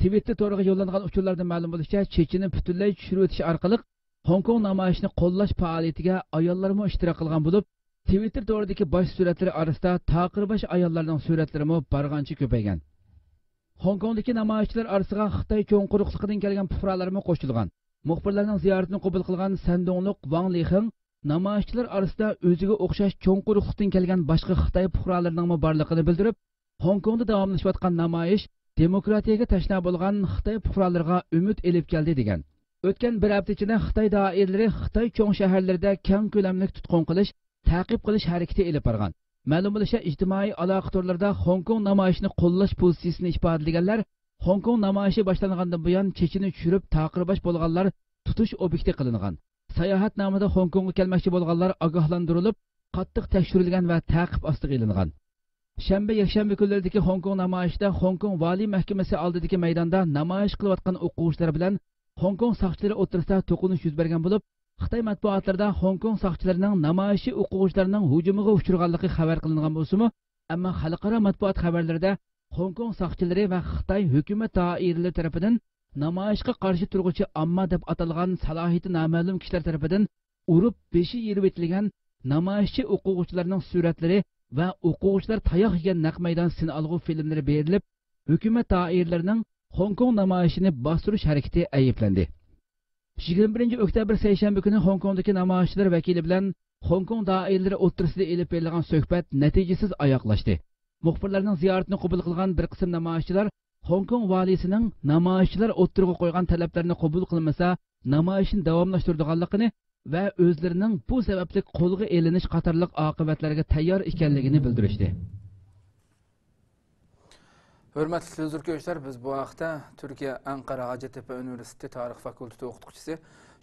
تىۋىتتېر تورىغا يوللانغان ئۇچۇرلاردىن مەلۇم بولۇشىچە، چېچىنى پۈتۈنلەي چۈشۈرۈۋېتىش ئارقىلىق خوڭكوڭ نامايىشىنى قوللاش پائالىيىتىگە ئاياللارمۇ ئىشتىراك قىلغان بولۇپ، تىۋىتتېر تورىدىكى باش سۈرەتلىرى ئارىسىدا تاقىر باش ئاياللارنىڭ سۈرەتلىرىمۇ بارغانچە كۆپەيگەن. خوڭكوڭدىكى نامايىشچىلار ئارىسىغا خىتاي چوڭ قۇرۇقلۇقىدىن كەلگەن پۇقرالارمۇ قوشۇلغان. مۇخبىرلارنىڭ زىيارىتىنى قوبۇل قىلغان سەندۇڭلۇق ۋاڭ لىخېڭ نامايىشچىلار ئارىسىدا ئۆزىگە ئوخشاش چوڭ قۇرۇقلۇقتىن كەلگەن باشقا خىتاي پۇقرالىرىنىڭمۇ بارلىقىنى بىلدۈرۈپ، خوڭكوڭدا داۋاملىشىۋاتقان نامايىش دېموكراتىيەگە تەشنا بولغان خىتاي پۇقرالىرىغا ئۈمىد ئېلىپ كەلدى، دېگەن. ئۆتكەن بىر ھەپتە ئىچىدە خىتاي دائىرىلىرى خىتاي چوڭ شەھەرلىرىدە كەڭ كۆلەملىك تۇتقۇن قىلىش، تەقىب قىلىش ھەرىكىتى ئېلىپ بارغان. مەلۇم بولۇشىچە، ئىجتىمائىي ئالاقە تورلىرىدا خوڭكوڭ نامايىشىنى قوللاش پوزىتسىيىسىنى ئىپادىلىگەنلەر خوڭكوڭ نامايىشى باشلانغاندىن بۇيان چېچىنى چۈشۈرۈپ، تاقىر باش بولغانلار تۇتۇش ئوبيېكتى قىلىنغان. ساياھەتنامىدا خوڭكوڭغا كەلمەكچى بولغانلار ئاگاھلاندۇرۇلۇپ، قاتتىق تەكشۈرۈلگەن ۋە تەقىپ ئاستىغا ئېلىنغان. شەنبە، يەكشەنبە كۈنلىرىدىكى خوڭكوڭ نامايىشىدا خوڭكوڭ ۋالىي مەھكىمىسى ئالدىدىكى مەيداندا نامايىش قىلىۋاتقان ئوقۇغۇچىلار بىلەن خوڭكوڭ ساقچىلىرى ئوتتۇرىسىدا توقۇنۇش يۈز بەرگەن بولۇپ، خىتاي مەتبۇئاتلىرىدا خوڭكوڭ ساقچىلىرىنىڭ نامايىشچى ئوقۇغۇچىلارنىڭ ھۇجۇمىغا ئۇچرىغانلىقى خەۋەر قىلىنغان بولسىمۇ، ئەمما خەلقئارا مەتبۇئات خەۋەرلىرىدە خوڭكوڭ ساقچىلىرى ۋە خىتاي ھۆكۈمەت دائىرىلىرى تەرىپىدىن نامايىشقا قارشى تۇرغۇچى ئامما دەپ ئاتالغان سالاھىيىتى نامەلۇم كىشىلەر تەرىپىدىن ئۇرۇپ بېشى يېرىۋېتىلگەن نامايىشچى ئوقۇغۇچىلارنىڭ سۈرەتلىرى ۋە ئوقۇغۇچىلار تاياق يېگەن نەق مەيدان سىنئالغۇ فىلىملىرى بېرىلىپ، ھۆكۈمەت دائىرىلىرىنىڭ خوڭكوڭ نامايىشىنى باستۇرۇش ھەرىكىتى ئەيىبلەندى. يىگىرمە بىرىنچى ئۆكتەبىر سەيشەنبە كۈنى خوڭكوڭدىكى نامايىشچىلار ۋەكىلى بىلەن خوڭكوڭ دائىرىلىرى ئوتتۇرىسىدا ئېلىپ بېرىلغان سۆھبەت نەتىجىسىز ئاياغلاشتى. مۇخبىرلارنىڭ زىيارىتىنى قوبۇل قىلغان بىر قىسىم نامايىشچىلار خوڭكوڭ ۋالىيسىنىڭ نامايىشچىلار ئوتتۇرىغا قويغان تەلەپلەرنى قوبۇل قىلمىسا، نامايىشنى داۋاملاشتۇرىدىغانلىقىنى ۋە ئۆزلىرىنىڭ بۇ سەۋەبلىك قولغا ئېلىنىش قاتارلىق ئاقىۋەتلەرگە تەييار ئىكەنلىكىنى بىلدۈرۈشتى. ھۆرمەتلىك تېلېۋىزور كۆرۈشلەر، بىز بۇ ھەقتە تۈركىيە ئەنقەرە ھاجەتتېپە ئۇنىۋېرسىتېتى تارىخ فاكۇلتېتى ئوقۇتقۇچىسى،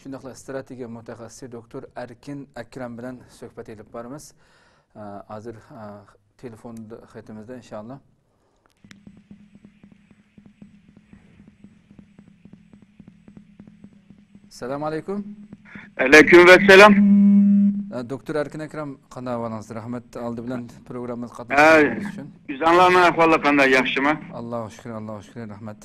شۇنداقلا ئىستراتېگىيە مۇتەخەسسىسى دوكتور ئەركىن ئەكرەم بىلەن سۆھبەت ئېلىپ بارىمىز. ئە، ھازىر، ئە، تېلېفون خېتىمىزدە، ئىنشائاللا. ئەسسالامۇ ئەلەيكۇم. ئەلەيكۇم ئەسسالام. ئە، دوكتور ئەركىن ئەكرەم، قانداق ئەھۋالىڭىز؟ رەھمەت، ئالدى بىلەن پروگراممىمىزغا ئە، قاتناشقىنىڭىز ئۈچۈن. ئۆزۈڭلارنىڭ ئەھۋالى قانداق، ياخشىمۇ؟ ئاللاغا شۈكۈر، ئاللاغا شۈكۈر، رەھمەت.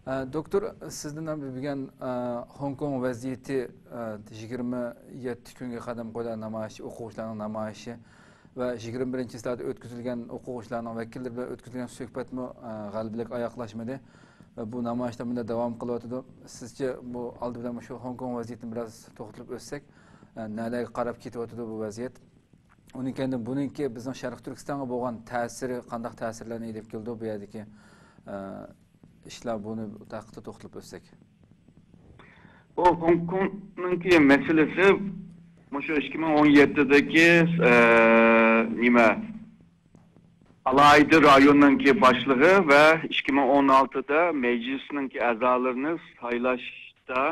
ئە، دوكتور، سىزدىن ھەم بۈگۈن، ئە، خوڭكوڭ ۋەزىيىتى، ئە، يىگىرمە يەتتە كۈنگە قەدەم قويدى، نامايىش، ئوقۇغۇچىلارنىڭ نامايىشى ۋە يىگىرمە بىرىنچى چىسلادا ئۆتكۈزۈلگەن، ئوقۇغۇچىلارنىڭ ۋەكىللىرى بىلەن ئۆتكۈزۈلگەن سۆھبەتمۇ، ئە، غەلىبىلىك ئاياغلاشمىدى. ۋە بۇ نامايىشلار مۇنداق داۋام قىلىۋاتىدۇ. سىزچە بۇ ئالدى بىلەن مۇشۇ خوڭكوڭ ۋەزىيىتىنى بىراز توختىلىپ ئۆتسەك، ئە، نەلەرگە قاراپ كېتىۋاتىدۇ بۇ ۋەزىيەت؟ ئۇنىڭ كەينىدىن بۇنىڭكى بىزنىڭ شەرقىي تۈركىستانغا بولغان تەسىرى، قانداق تەسىرلەرنى ئېلىپ كېلىدۇ بۇ يەردىكى، ئە، ئىشلار، بۇنى ھەققىدە توختىلىپ ئۆتسەك. بۇ خوڭكوڭنىڭكى مەسىلىسى مۇشۇ ئىككى مىڭ ئون يەتتىدىكى، ئە، نېمە، ئالاھىدە رايوننىڭكى باشلىقى ۋە ئىككى مىڭ ئون ئالتىدا مەجلىسنىڭكى ئەزالىرىنى سايلاشتا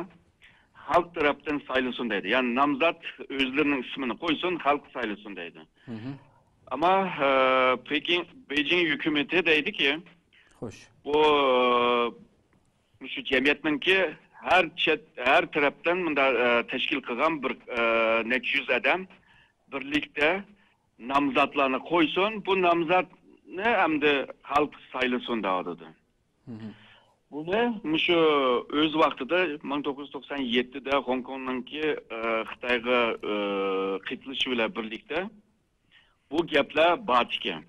خەلق تەرەپتىن سايلىسۇن دەيدۇ. يەنى نامزات ئۆزلىرىنىڭ ئىسمىنى قويسۇن، خەلق سايلىسۇن دەيدۇ. مھم. ئەمما، ئە، پېكىن، بېيجىڭ ھۆكۈمىتى دەيدىكى، خوش، بۇ، ئە، مۇشۇ جەمئىيەتنىڭكى ھەر چەت، ھەر تەرەپتىن مۇنداق، ئە، تەشكىل قىلغان بىر، ئە، نەچچە يۈز ئادەم بىرلىكتە نامزاتلارنى قويسۇن، بۇ نامزاتنى ئەمدى خەلق سايلىسۇن دەۋاتىدۇ. مھم. بۇنى مۇشۇ ئۆز ۋاقتىدا مىڭ توققۇز يۈز توقسان يەتتىدە خوڭكوڭنىڭكى، ئە، خىتايغا، ئە، قېتىلىشى بىلەن بىرلىكتە بۇ گەپلەر بارتىكەن.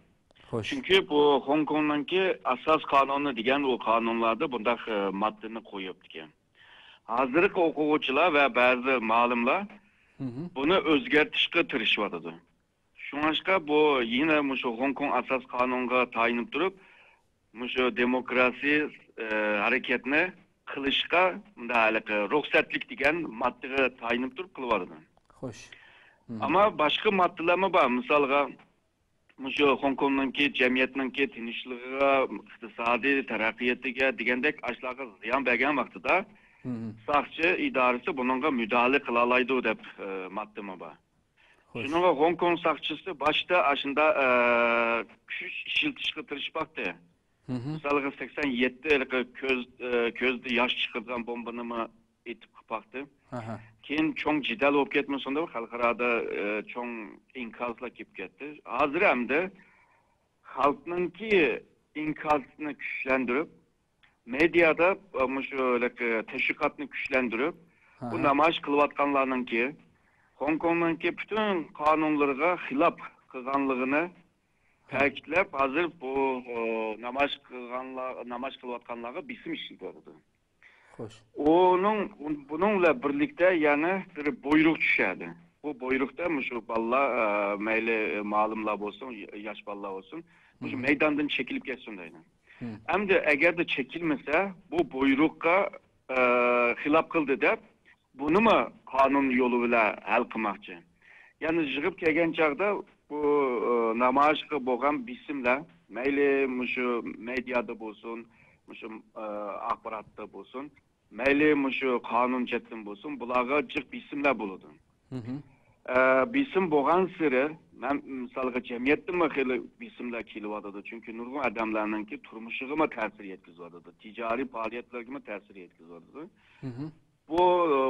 خوش. چۈنكى بۇ خوڭكوڭنىڭكى ئاساس قانۇنى دېگەن ئۇ قانۇنلاردا بۇنداق، ئە، ماددىنى قويۇپتىكەن. ھازىرقى ئوقۇغۇچىلار ۋە بەزى مۇئەللىملار مھم. بۇنى ئۆزگەرتىشقا تىرىشىۋاتىدۇ. شۇڭلاشقا بۇ يەنە مۇشۇ خوڭكوڭ ئاساس قانۇنغا تايىنىپ تۇرۇپ، مۇشۇ دېموكراتىيە، ئە، ھەرىكەتنى قىلىشقا مۇنداق ھېلىقى رۇخسەتلىك دېگەن ماددىغا تايىنىپ تۇرۇپ قىلىۋاتىدۇ. خوش. مھم. ئەمما باشقا ماددىلارمۇ بار. مىسالغا، مۇشۇ خوڭكوڭنىڭكى جەمئىيەتنىڭكى تىنچلىقىغا، ئىقتىسادىي تەرەققىياتىغا دېگەندەك ئاشۇلارغا زىيان بەرگەن ۋاقتىدا، مھم. ساقچى ئىدارىسى بۇنىڭغا مۇداخىلە قىلالايدۇ دەپ، ئە، ماددىمۇ بار. خوش. شۇنىڭغا خوڭكوڭ ساقچىسى باشتا ئاشۇنداق، ئە، كۈچ ئىشلىتىشكە تىرىشىپ باقتى. مىسالغا، سەكسەن يەتتە ھېلىقى كۆز، ئە، كۆزدە ياش چىقىرىدىغان بومبىنىمۇ ئېتىپ قىلىپ باقتى. كېيىن چوڭ جېدەل بولۇپ كەتمىسۇن دەپ، خەلقئارادا، ئە، چوڭ ئىنكاسلار كېلىپ كەتتى. ھازىر ئەمدى خەلقنىڭكى ئىنكاسىنى كۈچلەندۈرۈپ، مېدىيادا، ئە، مۇشۇ ھېلىقى تەشۋىقاتنى كۈچلەندۈرۈپ، بۇ نامايىش قىلىۋاتقانلارنىڭكى خوڭكوڭنىڭكى پۈتۈن قانۇنلىرىغا خىلاپ قىلغانلىقىنى تەكىتلەپ، ھازىر بۇ، ئۇ، نامايىش قىلغانلار، نامايىش قىلىۋاتقانلارغا بېسىم ئىشلىتىۋاتىدۇ. خوش. ئۇنىڭ، بۇنىڭ بىلەن بىرلىكتە يەنە بىر بۇيرۇق چۈشەدى. بۇ بۇيرۇقتا مۇشۇ بالىلار، ئە، مەيلى مالىملار بولسۇن، ياش بالىلار بولسۇن، مۇشۇ مەيداندىن چېكىنىپ كەتسۇن دەيدۇ. ئەمدى ئەگەردە چېكىنمىسە، بۇ بۇيرۇققا، ئە، خىلاپ قىلدى دەپ، بۇنىمۇ قانۇن يولى بىلەن ھەل قىلماقچى. يەنى يىغىپ كەلگەن چاغدا بۇ، ئە، نامايىشقا بولغان بېسىملەر، مەيلى مۇشۇ مېدىيادا بولسۇن، مۇشۇ، ئە، ئاخباراتتا بولسۇن، مەيلى مۇشۇ قانۇن جەھەتتىن بولسۇن، بۇلارغا جىق بېسىملەر بولىدۇ. ئە، بېسىم بولغانسېرى، مەن مىسالغا جەمئىيەتتىمۇ خېلى بېسىملەر كېلىۋاتىدۇ. چۈنكى نۇرغۇن ئادەملەرنىڭكى تۇرمۇشىغىمۇ تەسىر يەتكۈزۈۋاتىدۇ، تىجارىي پائالىيەتلىرىگىمۇ تەسىر يەتكۈزۈۋاتىدۇ. بۇ،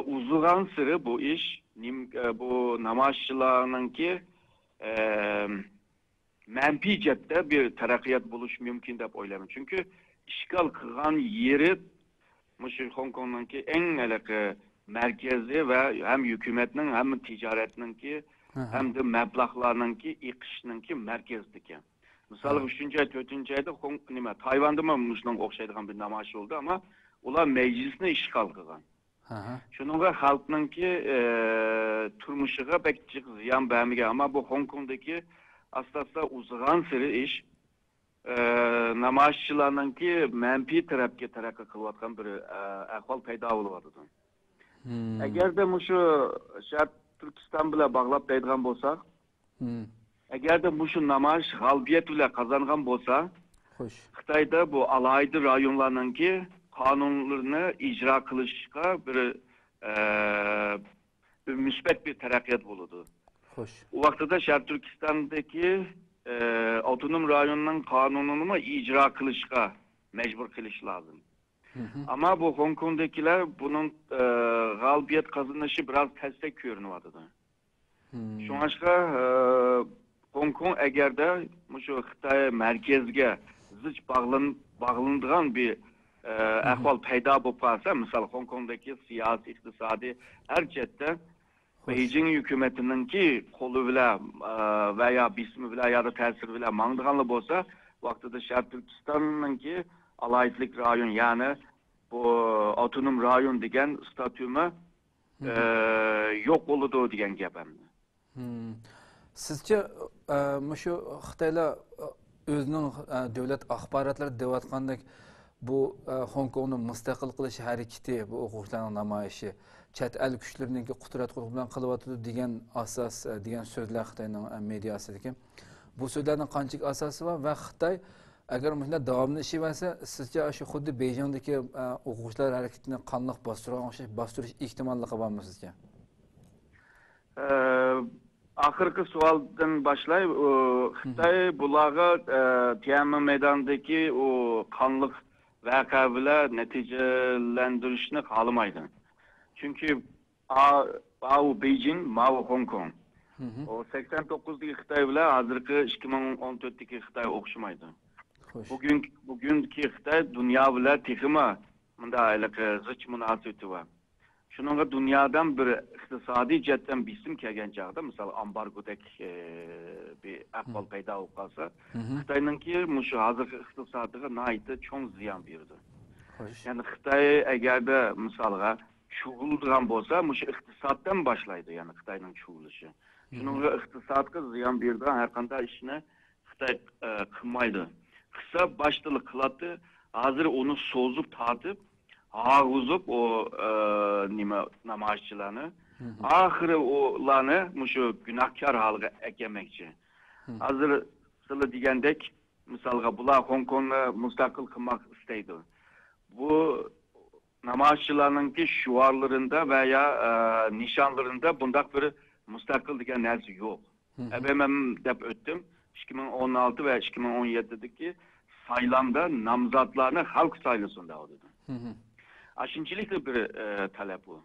ئۇزىغانسېرى بۇ ئىش، نېم-، ئە، بۇ نامايىشچىلارنىڭكى، ئە، مەنپىي جەھەتتە بىر تەرەققىيات بولۇشى مۇمكىن دەپ ئويلايمەن. چۈنكى ئىشغال قىلغان يېرى مۇشۇ خوڭكوڭنىڭكى ئەڭ ھېلىقى مەركەزى ۋە ھەم ھۆكۈمەتنىڭ، ھەم تىجارەتنىڭكى، ھەمدە مەبلەغلارنىڭكى ئېقىشنىڭكى مەركىزىدىكەن. مىسالغا، ئۈچىنچى ئاي، تۆتىنچى ئايدا خوڭ-، نېمە، تايۋاندىمۇ مۇشۇنىڭغا ئوخشايدىغان بىر نامايىش بولدى، ئەمما ئۇلار مەجلىسنى ئىشغال قىلغان. شۇنىڭغا خەلقنىڭكى، ئە، تۇرمۇشىغا بەك جىق زىيان بەرمىگەن. ئەمما بۇ خوڭكوڭدىكى ئاستا-ئاستا ئۇزىغانسېرى ئىش، ئە، نامايىشچىلارنىڭكى مەنپىي تەرەپكە تەرەققىي قىلىۋاتقان بىر، ئە، ئەھۋال پەيدا بولۇۋاتىدۇ. ئەگەردە مۇشۇ شەرقىي تۈركىستان بىلەن باغلاپ دەيدىغان بولساق، ئەگەردە مۇشۇ نامايىش غالىبىيەت بىلەن قازانغان بولسا، خوش. خىتايدا بۇ ئالاھىدە رايونلارنىڭكى قانۇنلىرىنى ئىجرا قىلىشقا بىر، ئە، بىر مۇسبەت بىر تەرەققىيات بولىدۇ. خوش. ئۇ ۋاقتىدا شەرقىي تۈركىستاندىكى، ئە، ئاپتونوم رايوننىڭ قانۇنىنىمۇ ئىجرا قىلىشقا مەجبۇر قىلىش لازىم. ئەمما بۇ خوڭكوڭدىكىلەر بۇنىڭ، ئە، غالىبىيەت قازىنىشى بىراز تەستەك كۆرۈنۈۋاتىدۇ. شۇڭلاشقا، ئە، خوڭكوڭ ئەگەردە مۇشۇ خىتاي مەركەزگە زىچ باغلىن-، باغلىنىدىغان بىر، ئە، ئەھۋال پەيدا بولۇپ قالسا، مىسال، خوڭكوڭدىكى سىياسىي، ئىقتىسادىي ھەر جەھەتتە بېيجىڭ ھۆكۈمىتىنىڭكى قولى بىلەن، ئە، ۋە يا بېسىمى بىلەن يا تەسىرى بىلەن ماڭىدىغانلا بولسا، ۋاقتىدا شەرقىي تۈركىستاننىڭكى ئالاھىدىلىك رايون، يەنى بۇ ئاپتونوم رايون دېگەن ستاتۇمۇ، ئە، يوق بولىدۇ دېگەن گەپ ئەمدى. سىزچە، ئە، مۇشۇ خىتايلار، ئە، ئۆزىنىڭ، ئە، دۆلەت ئاخباراتلىرىدا دەۋاتقاندەك، بۇ، ئە، خوڭكوڭنى مۇستەقىل قىلىش ھەرىكىتى، بۇ ئوقۇغۇچىلارنىڭ نامايىشى، چەت ئەل كۈچلىرىنىڭكى قۇدرەت قۇرۇقى بىلەن قىلىۋاتىدۇ دېگەن ئاساس، ئە، دېگەن سۆزلەر خىتاينىڭ، ئە، مېدىياسىدىكى. بۇ سۆزلەرنىڭ قانچىلىك ئاساسى بار ۋە خىتاي ئەگەر مۇشۇنداق داۋاملىشىۋەرسە، سىزچە شۇ خۇددى بېيجىڭدىكى، ئە، ئوقۇغۇچىلار ھەرىكىتىنى قانلىق باستۇرغان ئوخشاش باستۇرۇش ئېھتىماللىقى بارمۇ سىزچە؟ ئە، ئاخىرقى سوئالدىن باشلاي. ئۇ، خىتاي بۇلارغا، ئە، تيەنئەنمېن مەيدانىدىكى ئۇ قانلىق ۋەقە بىلەن نەتىجىلەندۈرۈشنى خالىمايدۇ. چۈنكى ئا-، ئاۋۇ بېيجىڭ، ماۋۇ خوڭكوڭ. ئۇ سەكسەن توققۇزدىكى خىتاي بىلەن ھازىرقى ئىككى مىڭ ئون تۆتتىكى خىتاي ئوخشىمايدۇ. خوش. بۈگۈن، بۈگۈنكى خىتاي دۇنيا بىلەن تېخىمۇ مۇنداق ھېلىقى زىچ مۇناسىۋىتى بار. شۇنىڭغا دۇنيادىن بىر ئىقتىسادىي جەھەتتىن بېسىم كەلگەن چاغدا، مىسال، ئامبارگودەك، ئى، بىر ئەھۋال پەيدا بولۇپ قالسا، خىتاينىڭكى مۇشۇ ھازىرقى ئىقتىسادىغا ناھايىتى چوڭ زىيان بېرىدۇ. خوش. يەنى خىتاي ئەگەردە، مىسالغا، چۇۋۇلىدىغان بولسا، مۇشۇ ئىقتىسادتىن باشلايدۇ، يەنى خىتاينىڭ چۇۋۇلۇشى. شۇنىڭغا ئىقتىسادقا زىيان بېرىدىغان ھەر قانداق ئىشنى خىتاي، ئە، قىلمايدۇ. قىلسا، باشتىلا قىلاتتى. ھازىر ئۇنى سوزۇپ تارتىپ، ھارغۇزۇپ ئۇ، ئە، نېمە، نامايىشچىلارنى. ئاخىرى ئۇلارنى مۇشۇ گۇناھكار ھالغا ئەكەلمەكچى. ھازىر سىلەر دېگەندەك، مىسالغا، بۇلار خوڭكوڭنى مۇستەقىل قىلماق ئىستەيدۇ. بۇ نامايىشچىلارنىڭكى شوئارلىرىندا ۋە يا، ئە، نىشانلىرىندا بۇنداق بىر مۇستەقىل دېگەن نەرسە يوق. ئەبەمەم دەپ ئۆتتۈم. ئىككى مىڭ ئون ئالتە ۋە ئىككى مىڭ ئون يەتتىدىكى سايلامدا نامزاتلارنى خەلق سايلىسۇن دەۋاتىدۇ. مم. ئاشۇنچىلىكلا بىر، ئە، تەلەپ بۇ.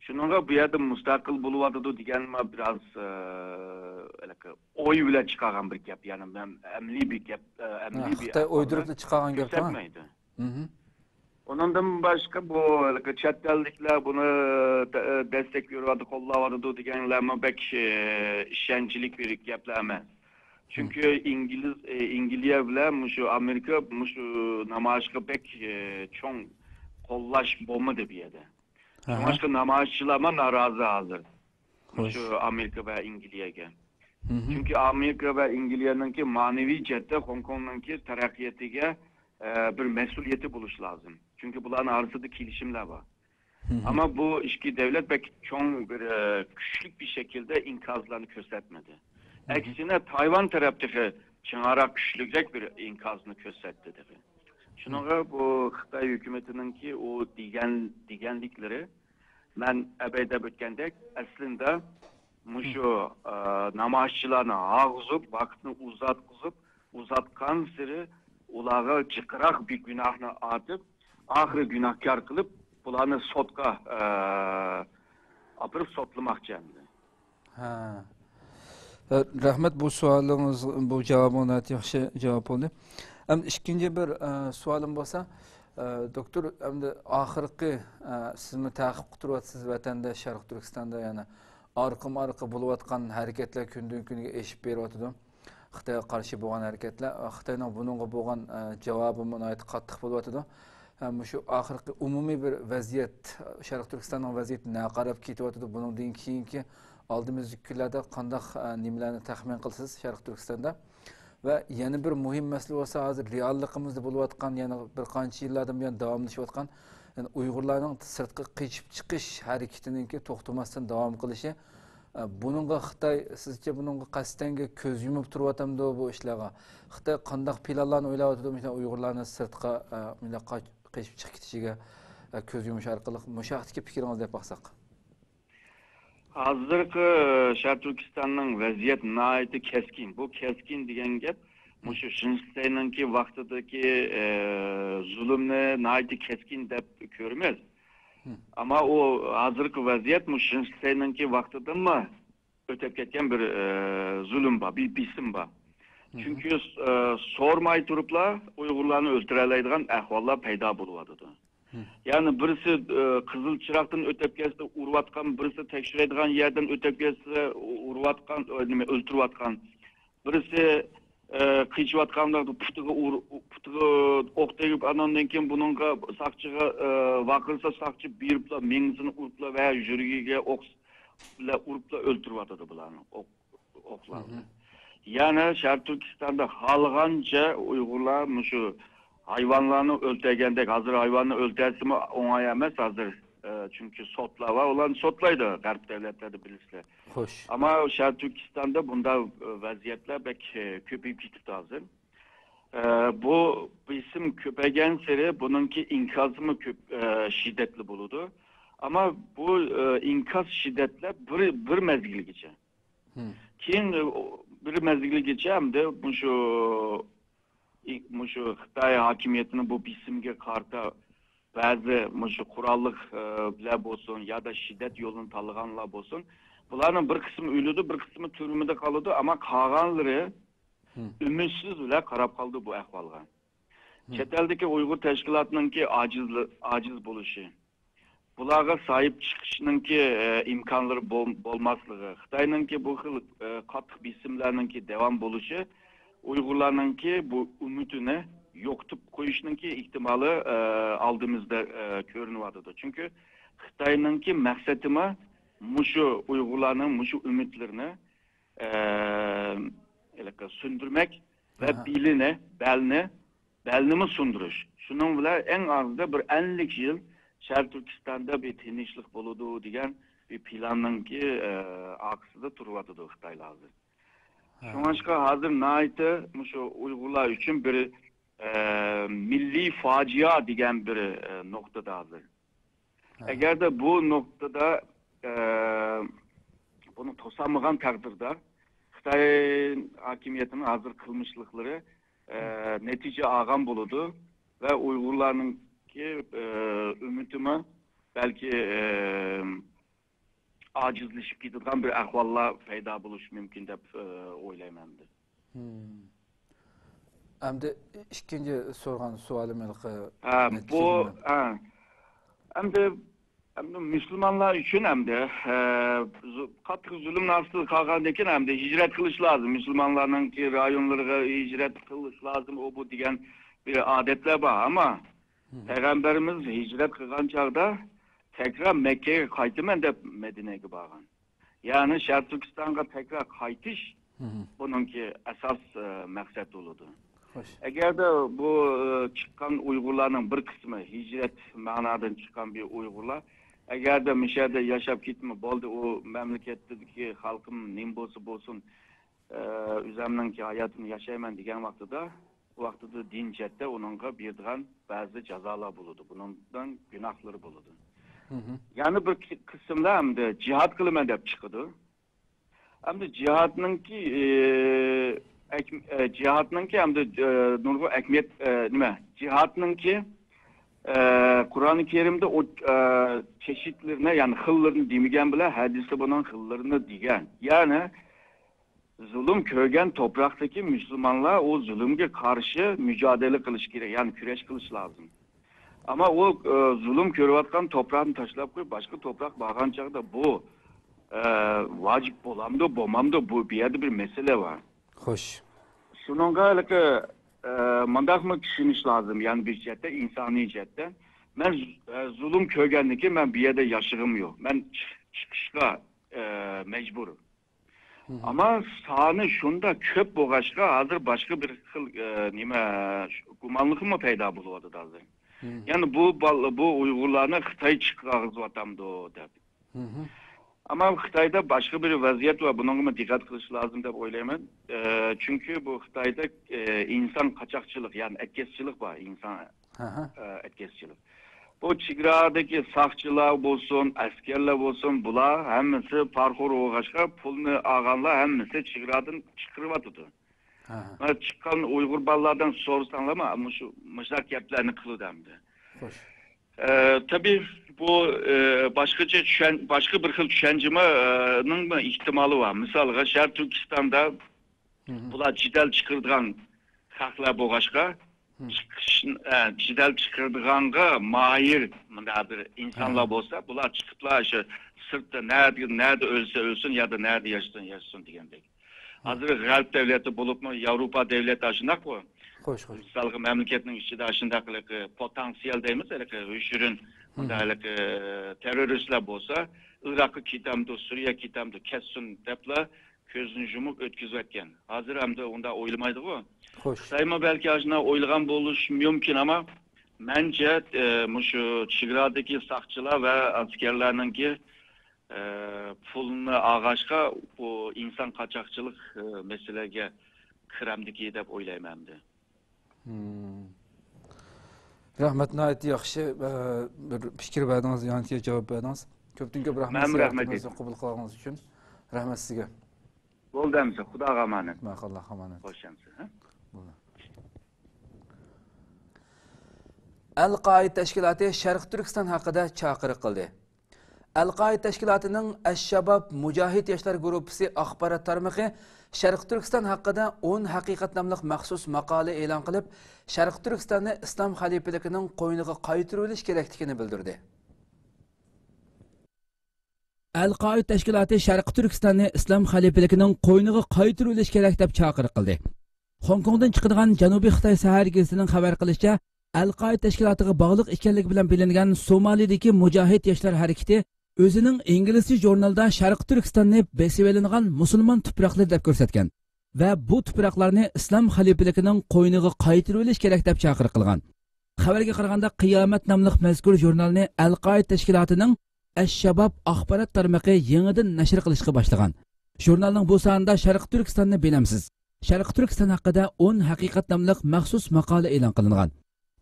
شۇنىڭغا بۇ يەردە مۇستەقىل بولۇۋاتىدۇ دېگەنمۇ بىراز، ئە، ھېلىقى ئوي بىلەن چىقارغان بىر گەپ. يەنى مەن ئەمەلىي بىر گەپ، ئە، ھە، ئەمەلىي بىر خىتاي ئەھۋالنى ئويدۇرۇپلا چىقارغان گەپتۇ، ھە؟ كۆرسەتمەيدۇ. مم. ئۇنىڭدىن باشقا بۇ ھېلىقى چەت ئەللىكلەر بۇنى دە-، دەستەك بېرىۋاتىدۇ، قوللاۋاتىدۇ دېگەنلەرمۇ بەك، ئە، ئىشەنچلىك بىر گەپلەر ئەمەس. چۈنكى ئىنگلىز، ئە، ئىنگلىيە بىلەن مۇشۇ ئامېرىكا مۇشۇ نامايىشقا بەك، ئە، چوڭ قوللاش بولمىدى بۇ يەردە. ئاھا. شۇڭلاشقا نامايىشچىلارمۇ نارازى ھازىر. خوش. مۇشۇ ئامېرىكا ۋە ئىنگلىيەگە. مم. چۈنكى ئامېرىكا ۋە ئىنگلىيەنىڭكى مەنىۋى جەھەتتە خوڭكوڭنىڭكى تەرەققىياتىغا، ئە، بىر مەسئۇلىيىتى بولۇشى لازىم. چۈنكى بۇلارنىڭ ئارىسىدا كېلىشىملەر بار. مم. ئەمما بۇ ئىككى دۆلەت بەك چوڭ بىر، ئە، كۈچلۈك بىر شەكىلدە ئىنكاسلارنى كۆرسەتمىدى. مم. ئەكسىنە، تايۋان تەرەپ تېخى چىڭراق، كۈچلۈكرەك بىر ئىنكاسنى كۆرسەتتى تېخى. شۇنىڭغا بۇ خىتاي ھۆكۈمىتىنىڭكى ئۇ دېگەن، دېگەنلىكلىرى، مەن ئەبەي دەپ ئۆتكەندەك، ئەسلىندە مۇشۇ، ئە، نامايىشچىلارنى ھارغۇزۇپ، ۋاقىتنى ئۇزارتقۇزۇپ، ئۇزارتقانسېرى ئۇلارغا جىقراق بىر گۇناھنى ئارتىپ، ئاخىرى گۇناھكار قىلىپ، بۇلارنى سوتقا، ئە، ئاپىرىپ سوتلىماقچى ئەمدى. ھە. رەھمەت، بۇ سوئالىڭىز، بۇ جاۋابىڭىز ناھايىتى ياخشى جاۋاب بولدى. ئەمدى ئىككىنچى بىر، ئە، سوئالىم بولسا، ئە، دوكتور، ئەمدى ئاخىرقى، ئە، سىزمۇ تەقىبتە تۇرۇۋاتىسىز ۋەتەندە، شەرقىي تۈركىستاندا يەنە ئارقىمۇ ئارقا بولۇۋاتقان ھەرىكەتلەر كۈندىن كۈنگە ئېشىپ بېرىۋاتىدۇ. خىتايغا قارشى بولغان ھەرىكەتلەر، خىتاينىڭ بۇنىڭغا بولغان، ئە، جاۋابىمۇ ناھايىتى قاتتىق بولۇۋاتىدۇ. ھە، مۇشۇ ئاخىرقى ئومۇمىي بىر ۋەزىيەت، شەرقىي تۈركىستاننىڭ ۋەزىيىتى نەقەرەپ كېتىۋاتىدۇ. بۇنىڭدىن كېيىنكى ئالدىمىزدىكى كۈنلەردە قانداق، ئە، نېمىلەرنى تەخمىن قىلىسىز شەرقىي تۈركىستاندا؟ ۋە يەنە بىر مۇھىم مەسىلە بولسا، ھازىر رېئاللىقىمىزدا بولۇۋاتقان، يەنە بىر قانچە يىللاردىن بۇيان داۋاملىشىۋاتقان، يەنى ئۇيغۇرلارنىڭ سىرتقا قېچىپ چىقىش ھەرىكىتىنىڭكى توختىماستىن داۋام قىلىشى. ئە، بۇنىڭغا خىتاي سىزچە بۇنىڭغا قەستەنگە كۆز يۇمۇپ تۇرۇۋاتامدۇ بۇ ئىشلارغا؟ خىتاي قانداق پىلانلارنى ئويلاۋاتىدۇ مۇشۇنداق ئۇيغۇرلارنى سىرتقا، ئە، مۇنداق قاچ-، قېچىپ چىقىپ كېتىشىگە، ئە، كۆز يۇمۇش ئارقىلىق؟ مۇشۇ ھەقتىكى پىكرىڭىزنى دەپ باقساق. ھازىرقى شەرقىي تۈركىستاننىڭ ۋەزىيەت ناھايىتى كەسكىن. بۇ كەسكىن دېگەن گەپ مۇشۇ شېنشىسەينىڭكى ۋاقتىدىكى، ئە، زۇلۇمنى ناھايىتى كەسكىن دەپ كۆرىمىز. مم. ئەمما ئۇ ھازىرقى ۋەزىيەت مۇشۇ شېنشىسەينىڭكى ۋاقتىدىنمۇ ئۆتەپ كەتكەن بىر، ئە، زۇلۇم بار، بىر بېسىم بار. مم. چۈنكى، ئە، سورىماي تۇرۇپلا ئۇيغۇرلارنى ئۆلتۈرەلەيدىغان ئەھۋاللار پەيدا بولۇۋاتىدۇ. مم. يەنى بىرسى، ئە، قىزىل چىراغدىن ئۆتۈپ كەتسە ئۇرۇۋاتقان، بىرسى تەكشۈرەيدىغان يەردىن ئۆتۈپ كەتسە ئۇ-، ئۇرۇۋاتقان، ئە، نېمە، ئۆلتۈرۈۋاتقان. بىرسى، ئە، قېچىۋاتقاندا پۇتىغا ئۇر-، پۇتىغا ئوق تېگىپ، ئاناندىن كېيىن بۇنىڭغا، ساقچىغا، ئە، ۋارقىرىسا، ساقچى بېرىپلا مېڭىسىنى ئۇرۇپلا ۋە يۈرىكىگە ئوق بىلەن ئۇرۇپلا ئۆلتۈرۈۋاتىدۇ بۇلارنى. ئوق ئوقلارنى. مم. يەنى شەرقىي تۈركىستاندا خالىغانچە ئۇيغۇرلار مۇشۇ ھايۋانلارنى ئۆلتۈرگەندەك، ھازىر ھايۋاننى ئۆلتۈرسىمۇ ئوڭاي ئەمەس ھازىر، ئە، چۈنكى سوتلار بار، ئۇلارنى سوتلايدۇ غەرب دۆلەتلەردە بىلىسىلەر. خوش. ئەمما شەرقىي تۈركىستاندا بۇنداق، ئە، ۋەزىيەتلەر بەك، ئە، كۆپىيىپ كېتىپتۇ ھازىر. ئە، بۇ بېسىم كۆپەيگەنسېرى بۇنىڭكى ئىنكاسىمۇ كۆپ، ئە، شىددەتلىك بولىدۇ. ئەمما بۇ، ئە، ئىنكاس شىددەتلەر بىر، بىر مەزگىلگىچە. مم. كېيىن، ئۇ، بىر مەزگىلگىچە ئەمدى مۇشۇ، ئى، مۇشۇ خىتاي ھاكىمىيىتىنىڭ بۇ بېسىمىگە قارىتا بەزى مۇشۇ قوراللىق، ئى، لەر بولسۇن يا دا شىددەت يولىنى تاللىغانلار بولسۇن، بۇلارنىڭ بىر قىسمى ئۆلىدۇ، بىر قىسمى تۈرمىدە قالىدۇ، ئەمما قالغانلىرى مم. ئۈمىدسىز بىلەن قاراپ قالىدۇ بۇ ئەھۋالغا. مم. چەت ئەلدىكى ئۇيغۇر تەشكىلاتىنىڭكى ئاجىزلى-، ئاجىز بولۇشى. بۇلارغا ساھىب چىقىشنىڭكى، ئە، ئىمكانلىرى بول-، بولماسلىقى، خىتاينىڭكى بۇ خىل، ئە، قاتتىق بېسىملارنىڭكى داۋام بولۇشى ئۇيغۇرلارنىڭكى بۇ ئۈمىدىنى يوقىتىپ قويۇشنىڭكى ئېھتىمالى، ئە، ئالدىمىزدا، ئە، كۆرۈنۈۋاتىدۇ. چۈنكى خىتاينىڭكى مەقسىتىمۇ مۇشۇ ئۇيغۇرلارنىڭ مۇشۇ ئۈمىدلىرىنى، ئە، ھېلىقى سۆندۈرمەك ۋە ئاھا. بېلىنى، بەلنى بەلنىمۇ سۇندۇرۇش. شۇنىڭ بىلەن ئەڭ ئازدا بىر ئەللىك يىل شەرقىي تۈركىستاندا بىر تىنچلىق بولىدۇ دېگەن بىر پىلاننىڭكى، ئە، ئارقىسىدا تۇرۇۋاتىدۇ خىتايلار ھازىر. ھە. شۇڭلاشقا ھازىر ناھايىتى مۇشۇ ئۇيغۇرلار ئۈچۈن بىر، ئە، مىللىي فاجىئە دېگەن بىر، ئە، نۇقتىدا ھازىر. ھە. ئەگەردە بۇ نۇقتىدا، ئە، بۇنى توسالمىغان تەقدىردە، خىتاي ھاكىمىيىتىنىڭ ھازىر قىلمىشلىقلىرى ئە، نەتىجە ئالغان بولىدۇ ۋە ئۇيغۇرلارنىڭكى، ئە، ئۈمىدىمۇ بەلكى، ئە، ئاجىزلىشىپ كېتىدىغان بىر ئەھۋاللار پەيدا بولۇشى مۇمكىن دەپ، ئە، ئويلايمەن ئەمدى. مم. ئەمدى ئىككىنچى سورىغان سوئالىم ھېلىقى ھە، بۇ، نەتىجىلىك ھە. ئەمدى، ئەمدى مۇسۇلمانلار ئۈچۈن ئەمدى، ئە، زۇ-، قاتتىق زۇلۇم ئاستىدا قالغاندىن كېيىن ئەمدى ھىجرەت قىلىش لازىم. مۇسۇلمانلارنىڭكى رايونلىرىغا ھىجرەت قىلىش لازىم، ئۇ بۇ دېگەن بىر ئادەتلەر بار. ئەمما مم. پەيغەمبىرىمىز ھىجرەت قىلغان چاغدا تەكرار مەككىگە قايتىمەن دەپ مەدىنەگە بارغان. يەنى شەرقىي تۈركىستانغا تەكرار قايتىش مم. بۇنىڭكى ئاساس، ئە، مەقسەت بولىدۇ. خوش. ئەگەردە بۇ، ئە، چىققان ئۇيغۇرلارنىڭ بىر قىسمى ھىجرەت مەنادىن چىققان بىر ئۇيغۇرلار، ئەگەردە مۇشۇ يەردە ياشاپ كېتىمەن، بولدى، ئۇ مەملىكەتتىكى خەلقىم نېمە بولسا بولسۇن، ئە، ئۆزۈمنىڭكى ھاياتىمنى ياشايمەن دېگەن ۋاقتىدا، ۋاقتىدا دىن جەھەتتە ئۇنىڭغا بېرىدىغان بەزى جازالار بولىدۇ. بۇنىڭدىن گۇناھلىرى بولىدۇ. مم. يەنە بىر قىسىملار ئەمدى جىھاد قىلىمەن دەپ چىقىدۇ. ئەمدى جىھادنىڭكى، ئە، ئەك-، ئە، جىھادنىڭكى ئەمدى، ئە، نۇرغۇن ئەھمىيەت، ئە، نېمە؟ جىھادنىڭكى، ئە، قۇرئانى كەرىمدە ئۇ، ئە، چېشىتلىرىنى، يەنى خىللىرىنى دېمىگەن بىلەن، ھەدىستە بۇنىڭ خىللىرىنى دېگەن. يەنى زۇلۇم كۆرگەن توپراقتىكى مۇسۇلمانلار ئۇ زۇلۇمغا قارشى مۇجادىلە قىلىش كېرەك، يەنى كۈرەش قىلىش لازىم. ئەمما ئۇ، ئە، زۇلۇم كۆرۈۋاتقان توپراقنى تاشلاپ قويۇپ، باشقا توپراق بارغان چاغدا بۇ، ئە، ۋاجىپ بولامدۇ، بولمامدۇ، بۇ، بۇ يەردە بىر مەسىلە بار. خوش. شۇنىڭغا ھېلىقى، ئە، مۇنداقمۇ چۈشىنىش لازىم، يەنى بىر جەھەتتە، ئىنسانىي جەھەتتە. مەن، ئە، زۇلۇم كۆرگەندىن كېيىن مەن بۇ يەردە ياشىغۇم يوق. مەن چىق-، چىقىشقا، ئە، مەجبۇر. مم. ئەمما سانى شۇنداق كۆپ بولغاچقا، ھازىر باشقا بىر خىل، ئە، نېمە، گۇمانلىقمۇ پەيدا بولۇۋاتىدۇ ھازىر. مم. يەنى بۇ بال-، بۇ ئۇيغۇرلارنى خىتاي چىقارغۇزۇۋاتامدۇ دەپ. مم. ئەمما خىتايدا باشقا بىر ۋەزىيەت بار، بۇنىڭغىمۇ دىققەت قىلىش لازىم دەپ ئويلايمەن. ئە، چۈنكى بۇ خىتايدا، ئە، ئىنسان قاچاقچىلىق، يەنى ئەتكەسچىلىك بار، ئىنسان، ئاھا. ئە، ئەتكەسچىلىك. بۇ چېگرادىكى ساقچىلار بولسۇن، ئەسكەرلەر بولسۇن، بۇلار ھەممىسى پارىخور بولغاچقا، پۇلنى ئالغانلار ھەممىسى چېگرادىن چىقىرىۋاتىدۇ. ئاھا. مانا چىققان ئۇيغۇر بالىلاردىن سورىساڭلارمۇ، مۇشۇ، مۇشۇنداق گەپلەرنى قىلىدۇ ئەمدى. خوش. ئە، تەبىئىي، بۇ، ئە، باشقىچە چۈشەن-، باشقا بىر خىل چۈشەنچىمۇ، ئە، نىڭمۇ ئېھتىمالى بار. مىسالغا، شەرقىي تۈركىستاندا مم. بۇلار جېدەل چىقىرىدىغان خەقلەر بولغاچقا، مم. چىقىش، ئە، جېدەل چىقىرىدىغانغا ماھىر مۇنداق بىر ئىنسانلار ھە. بولسا، بۇلار چىقىپلا شۇ سىرتتا نەدە، نەدە ئۆلسە ئۆلسۇن يادا نەدە ياشىسۇن ياشىسۇن دېگەندەك. ھە. ھازىر غەرب دەۋلىتى بولۇپمۇ ياۋروپا دەۋلىتى ئاشۇنداققۇ. خوش، خوش. مىسالغا مەملىكەتنىڭ ئىچىدە ئاشۇنداق ھېلىقى پوتانسىيال دەيمىز، ھېلىقى يوشۇرۇن، مۇنداق ھە. ھېلىقى تېررورىستلار بولسا، ئىراققا كېتەمدۇ، سۈرىيەگە كېتەمدۇ، كەتسۇن دەپلا كۆزىنى يۇمۇپ ئۆتكۈزۈۋەتكەن. ھازىر ئەمدى ئۇنداق ئويلىمايدىغۇ. خوش. خىتايمۇ بەلكى ئاشۇنداق ئويلىغان بولۇشى مۇمكىن، ئەمما مەنچە، ئە، مۇشۇ چېگرادىكى ساقچىلار ۋە ئەسكەرلەرنىڭكى، ئە، پۇلنى ئالغاچقا، بۇ ئىنسان قاچاقچىلىق، ئە، مەسىلىگە كىرەمدىكى دەپ ئويلايمەن ئەمدى. مم. رەھمەت، ناھايىتى ياخشى، ئە، بىر پىكىر بەردىڭىز، ياكى جاۋاب بەردىڭىز. كۆپتىن كۆپ رەھمەت، مەنمۇ رەھمەت زىيارىتىمىزنى ئېيتىمەن. قوبۇل قىلغىنىڭىز ئۈچۈن. رەھمەت سىزگە. بولدى ئەمىسە، خۇداغا ئامانەت. ماقۇل، ئامانەت. خوش ئەمىسە، ھە؟ بولدى. ئەل قائىدە تەشكىلاتى شەرقىي تۈركىستان ھەققىدە چاقىرىق قىلدى. ئەل قائىدە تەشكىلاتىنىڭ ئەششاباب مۇجاھىد ياشلار گۇرۇپپىسى ئاخبارات تارمىقى شەرقىي تۈركىستان ھەققىدە ئون ھەقىقەت ناملىق مەخسۇس ماقالە ئېلان قىلىپ، شەرقىي تۈركىستاننى ئىسلام خەلىپىلىكىنىڭ قوينىغا قايتۇرۇۋېلىش كېرەكلىكىنى بىلدۈردى. ئەل قائىدە تەشكىلاتى شەرقىي تۈركىستاننى ئىسلام خەلىپىلىكىنىڭ قوينىغا قايتۇرۇۋېلىش كېرەك دەپ چاقىرىق قىلدى. خوڭكوڭدىن چىقىدىغان جەنۇبىي خىتاي سەھەر گېزىتىنىڭ خەۋەر قىلىشىچە، ئەل قائىدە تەشكىلاتىغا باغلىق ئىكەنلىكى بىلەن بىلىنگەن سومالىدىكى مۇجاھىد ياشلار ھەرىكىتى ئۆزىنىڭ ئىنگلىزچە ژۇرنىلىدا شەرقىي تۈركىستاننى بېسىۋېلىنغان مۇسۇلمان تۇپراقلىرى دەپ كۆرسەتكەن ۋە بۇ تۇپراقلارنى ئىسلام خەلىپىلىكىنىڭ قوينىغا قايتۇرۇۋېلىش كېرەك دەپ چاقىرىق قىلغان. خەۋەرگە قارىغاندا، قىيامەت ناملىق مەزكۇر ژۇرنالنى ئەل قائىدە تەشكىلاتىنىڭ ئەششاباب ئاخبارات تارمىقى يېڭىدىن نەشر قىلىشقا باشلىغان. ژۇرنالنىڭ بۇ سانىدا شەرقىي تۈركىستاننى بىلەمسىز؟ شەرقىي تۈركىستان ھەققىدە ئون ھەقىقەت ناملىق مەخسۇس ماقالە ئېلان قىلىنغان.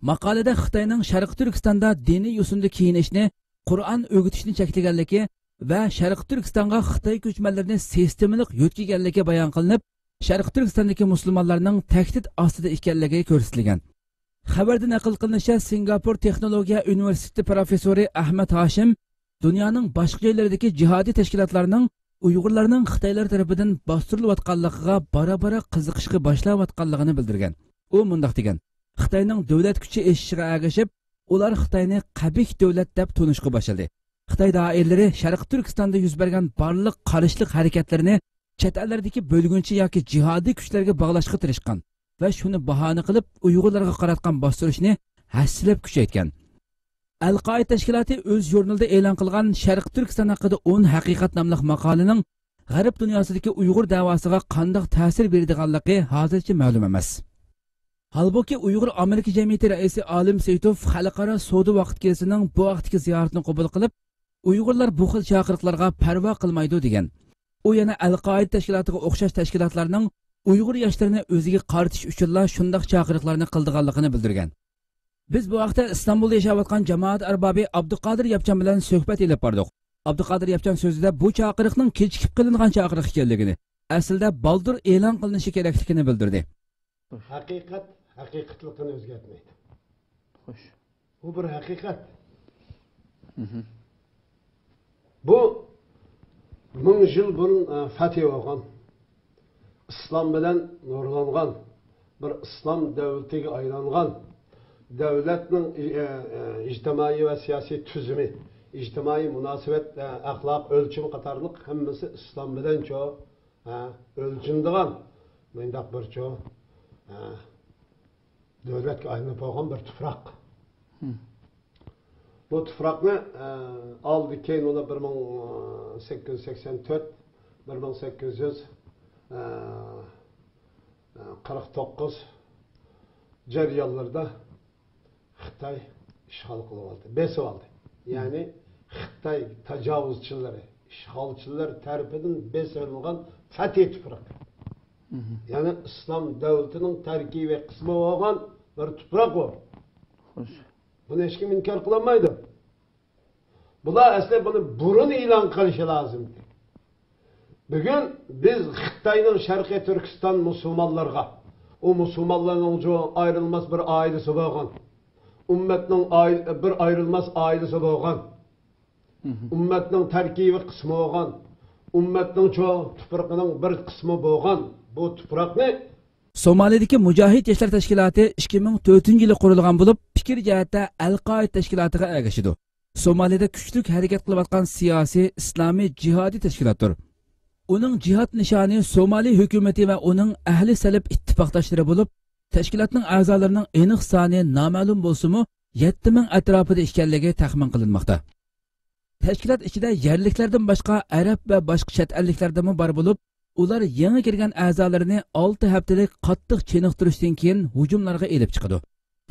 ماقالىدە خىتاينىڭ شەرقىي تۈركىستاندا دىنىي يوسۇندا كىيىنىشنى، قۇرئان ئۆگىتىشنى چەكلىگەنلىكى ۋە شەرقىي تۈركىستانغا خىتاي كۆچمەنلىرىنى سىستېمىلىق يۆتكىگەنلىكى بايان قىلىنىپ، شەرقىي تۈركىستاندىكى مۇسۇلمانلارنىڭ تەھدىت ئاستىدا ئىكەنلىكى كۆرسىتىلگەن. خەۋەردە نەقىل قىلىنىشىچە، سىنگاپور تېخنولوگىيە ئۇنىۋېرسىتېتى پروفېسسورى ئەھمەد ھاشىم دۇنيانىڭ باشقا جايلىرىدىكى جىھادىي تەشكىلاتلارنىڭ ئۇيغۇرلارنىڭ خىتايلار تەرىپىدىن باستۇرۇلۇۋاتقانلىقىغا بارا-بارا قىزىقىشقا باشلاۋاتقانلىقىنى بىلدۈرگەن. ئۇ مۇنداق دېگەن: «خىتاينىڭ دۆلەت كۈچى ئېشىشىغا ئەگىشىپ، ئۇلار خىتاينى قەبىھ دۆلەت دەپ تونۇشقا باشلىدى. خىتاي دائىرىلىرى شەرقىي تۈركىستاندا يۈز بەرگەن بارلىق قارشىلىق ھەرىكەتلىرىنى چەت ئەللەردىكى بۆلگۈنچى ياكى جىھادىي كۈچلەرگە باغلاشقا تىرىشقان ۋە شۇنى باھانە قىلىپ، ئۇيغۇرلارغا قاراتقان باستۇرۇشنى ھەسسىلەپ كۈچەيتكەن.» ئەل-قائىدە تەشكىلاتى ئۆز ژۇرنىلىدا ئېلان قىلغان شەرقىي تۈركىستان ھەققىدە ئون ھەقىقەت ناملىق ماقالىنىڭ غەرب دۇنياسىدىكى ئۇيغۇر دەۋاسىغا قانداق تەسىر بېرىدىغانلىقى ھازىرچە مەلۇم ئەمەس. ھالبۇكى، ئۇيغۇر ئامېرىكا جەمئىيىتى رەئىسى ئالىم سېيىتوف خەلقئارا سودا ۋاقىت كېلىسىنىڭ بۇ ھەقتىكى زىيارىتىنى قوبۇل قىلىپ، ئۇيغۇرلار بۇ خىل چاقىرىقلارغا پەرۋا قىلمايدۇ، دېگەن. ئۇ يەنە ئەل-قائىدە تەشكىلاتىغا ئوخشاش تەشكىلاتلارنىڭ ئۇيغۇر ياشلىرىنى ئۆزىگە قارىتىش ئۈچۈنلا شۇنداق چاقىرىقلارنى قىلىدىغانلىقىنى بىلدۈرگەن. بىز بۇ ھەقتە ئىستانبۇلدا ياشاۋاتقان جامائەت ئەربابى ئابدۇقادىر ياپچان بىلەن سۆھبەت ئېلىپ باردۇق. ئابدۇقادىر ياپچان سۆزىدە بۇ چاقىرىقنىڭ كېچىكىپ قىلىنغان چاقىرىق ئىكەنلىكىنى، ئەسلىدە بالدۇر ئېلان قىلىنىشى كېرەكلىكىنى بىلدۈردى. ھەقىقەت ھەقىقەتلىكىنى ئۆزگەرتمەيدۇ. خوش. بۇ بىر ھەقىقەت. مھم. بۇ مىڭ يىل بۇرۇن، ئە، فەتھى بولغان، ئىسلام بىلەن نۇرلانغان، بىر ئىسلام دۆلىتىگە ئايلانغان دۆلەتنىڭ، ئە، ئە، ئىجتىمائىي ۋە سىياسىي تۈزۈمى، ئىجتىمائىي مۇناسىۋەت، ئە، ئەخلاق ئۆلچىمى قاتارلىق ھەممىسى ئىسلام بىلەنچۇ، ئە، ئۆلچىنىدىغان مۇنداق بىرچۇ، ئە، دۆلەتكە ئايلىنىپ بولغان بىر تۇپراق. مھم. بۇ تۇپراقنى، ئە، ئالدى كەينى ئۇلار بىر مىڭ سەككىز يۈز سەكسەن تۆت، بىر مىڭ سەككىز يۈز قىرىق توققۇز جەريانلىرىدا خىتاي ئىشغال قىلىۋالدى، بېسىۋالدى. يەنى خىتاي تاجاۋۇزچىلىرى، ئىشغالچىلىرى تەرىپىدىن بېسىۋېلىنغان فەتھىي تۇپراق. مھم. يەنى ئىسلام دۆلىتىنىڭ تەركىبىي قىسمى بولغان بىر تۇپراق بۇ. خوش. بۇنى ھېچكىم ئىنكار قىلالمايدۇ. بۇلار ئەسلى بۇنى بۇرۇن ئېلان قىلىشى لازىمدى. بۈگۈن بىز خىتاينىڭ شەرقىي تۈركىستان مۇسۇلمانلىرىغا، ئۇ مۇسۇلمانلارنىڭ جۇ-، ئايرىلماس بىر ئائىلىسى بولغان، ئۈممەتنىڭ ئائىل-، بىر ئايرىلماس ئائىلىسى بولغان، مھم. ئۈممەتنىڭ تەركىبىي قىسمى بولغان، ئۈممەتنىڭ چوڭ تۇپرىقىنىڭ بىر قىسمى بولغان بۇ تۇپراقنى سومالىدىكى مۇجاھىد ياشلار تەشكىلاتى ئىككى مىڭ تۆتىنچى يىلى قۇرۇلغان بولۇپ، پىكىر جەھەتتە ئەل-قائىدە تەشكىلاتىغا ئەگىشىدۇ. سومالىدە كۈچلۈك ھەرىكەت قىلىۋاتقان سىياسىي ئىسلامىي جىھادىي تەشكىلاتتۇر. ئۇنىڭ جىھاد نىشانى سومالى ھۆكۈمىتى ۋە ئۇنىڭ ئەھلى سەلەپ ئىتتىپاقداشلىرى بولۇپ، تەشكىلاتنىڭ ئەزالىرىنىڭ ئېنىق سانى نامەلۇم بولسىمۇ، يەتتە مىڭ ئەتراپىدا ئىكەنلىكى تەخمىن قىلىنماقتا. تەشكىلات ئىچىدە يەرلىكلەردىن باشقا ئەرەب ۋە باشقا چەت ئەللىكلەردىنمۇ بار بولۇپ، ئۇلار يېڭى كىرگەن ئەزالىرىنى ئالتە ھەپتىلىك قاتتىق چېنىقتۇرۇشتىن كېيىن ھۇجۇملارغا ئېلىپ چىقىدۇ.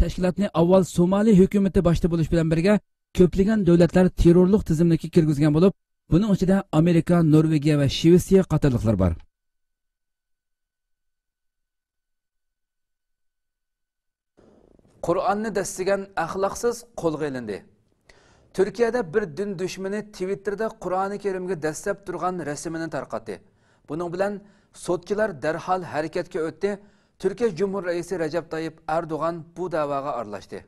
تەشكىلاتنى ئاۋۋال سومالى ھۆكۈمىتى باشتا بولۇش بىلەن بىرگە، كۆپلىگەن دۆلەتلەر تېررورلۇق تىزىملىكىگە كىرگۈزگەن بولۇپ، بۇنىڭ ئىچىدە ئامېرىكا، نورۋېگىيە ۋە شىۋېتسىيە قاتارلىقلار بار. قۇرئاننى دەسسىگەن ئەخلاقسىز قولغا ئېلىندى. تۈركىيەدە بىر دىن دۈشمىنى تىۋىتتېردا قۇرئانى كەرىمگە دەسسەپ تۇرغان رەسىمىنى تارقاتتى. بۇنىڭ بىلەن سوتچىلار دەرھال ھەرىكەتكە ئۆتتى. تۈركىيە جۇمھۇر رەئىسى رەجەپ تايىپ ئەردوغان بۇ دەۋاغا ئارىلاشتى.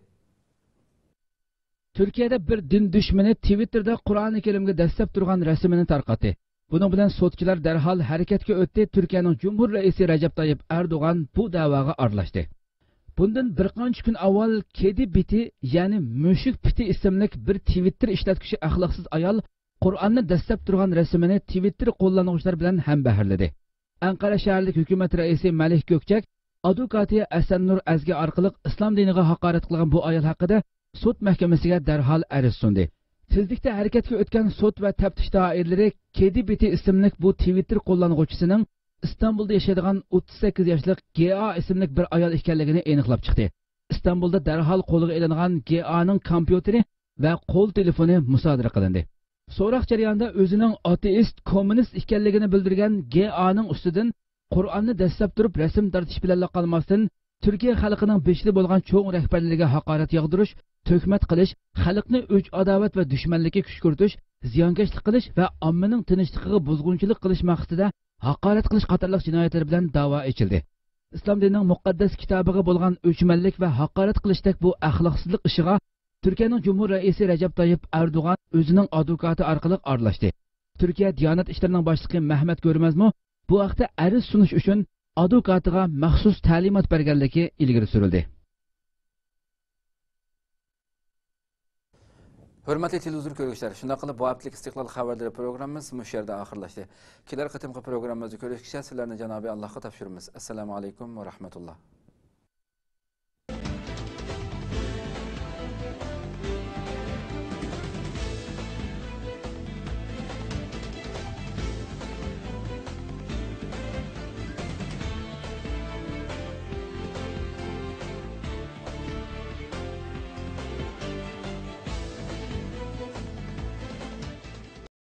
تۈركىيەدە بىر دىن دۈشمىنى تىۋىتتېردا قۇرئانى كەرىمگە دەسسەپ تۇرغان رەسىمىنى تارقاتتى. بۇنىڭ بىلەن سوتچىلار دەرھال ھەرىكەتكە ئۆتتى، تۈركىيەنىڭ جۇمھۇر رەئىسى رەجەپ تايىپ ئەردوغان بۇ دەۋاغا ئارىلاشتى. بۇندىن بىر قانچە كۈن ئاۋۋال كېدى بىتى، يەنى مۈشۈك پىتى ئىسىملىك بىر تىۋىتتېر ئىشلەتكۈچى ئەخلاقسىز ئايال قۇرئاننى دەسسەپ تۇرغان رەسىمىنى تىۋىتتېر قوللانغۇچىلار بىلەن ھەمبەھىرلىدى. ئەنقەرە شەھەرلىك ھۆكۈمەت رەئىسى مەلىك گۆكچەك ئادۋوكاتى ئەسەننۇر ئەزگە ئارقىلىق ئىسلام دىنىغا ھاقارەت قىلغان بۇ ئايال ھەققىدە سوت مەھكىمىسىگە دەرھال ئەرز سۇندى. تېزلىكتە ھەرىكەتكە ئۆتكەن سوت ۋە تەپتىش دائىرىلىرى كېدى بىتى ئىسىملىك بۇ تىۋىتتېر قوللانغۇچىسىنىڭ ئىستانبۇلدا ياشايدىغان ئوتتۇز سەككىز ياشلىق گې ئا ئىسىملىك بىر ئايال ئىكەنلىكىنى ئېنىقلاپ چىقتى. ئىستانبۇلدا دەرھال قولغا ئېلىنغان گې ئانىڭ كومپيۇتېرى ۋە قول تېلېفونى مۇسادىرە قىلىندى. سوراق جەريانىدا ئۆزىنىڭ ئاتېئىست، كوممۇنىست ئىكەنلىكىنى بىلدۈرگەن گې ئانىڭ ئۈستىدىن قۇرئاننى دەسسەپ تۇرۇپ رەسىم تارتىش بىلەنلا قالماستىن، تۈركىيە خەلقىنىڭ بېشىدا بولغان چوڭ رەھبەرلىرىگە ھاقارەت ياغدۇرۇش، تۆھمەت قىلىش، خەلقنى ئۆچ-ئاداۋەت ۋە دۈشمەنلىككە كۈشكۈرتۈش، زىيانكەشلىك قىلىش ۋە ئاممىنىڭ تىنچلىقىغا بۇزغۇنچىلىق قىلىش مەقسىتىدە ھاقارەت قىلىش قاتارلىق جىنايەتلىرى بىلەن داۋا ئېچىلدى. ئىسلام دىنىنىڭ مۇقەددەس كىتابىغا بولغان ئۆچمەنلىك ۋە ھاقارەت قىلىشتەك بۇ ئەخلاقسىزلىق ئىشىغا تۈركىيەنىڭ جۇمھۇر رەئىسى رەجەپ تايىپ ئەردوغان ئۆزىنىڭ ئادۋوكاتى ئارقىلىق ئارىلاشتى. تۈركىيە دىيانەت ئىشلىرىنىڭ باشلىقى مەھمەت گۆرمەزمۇ بۇ ھەقتە ئەرز سۇنۇش ئۈچۈن ئادۋوكاتىغا مەخسۇس تەلىمات بەرگەنلىكى ئىلگىرى سۈرۈلدى. ھۆرمەتلىك تېلېۋىزور كۆرگۈچىلەر، شۇنداق قىلىپ بۇ ھەپتىلىك ئىستىقلال خەۋەرلىرى پروگراممىمىز مۇشۇ يەردە ئاخىرلاشتى. كېلەر قېتىمقى پروگراممىمىزدا كۆرۈشكىچە سىلەرنى جانابى ئاللاھقا تاپشۇرىمىز. ئەسسالامۇ ئەلەيكۇم ۋە رەھمەتۇللا.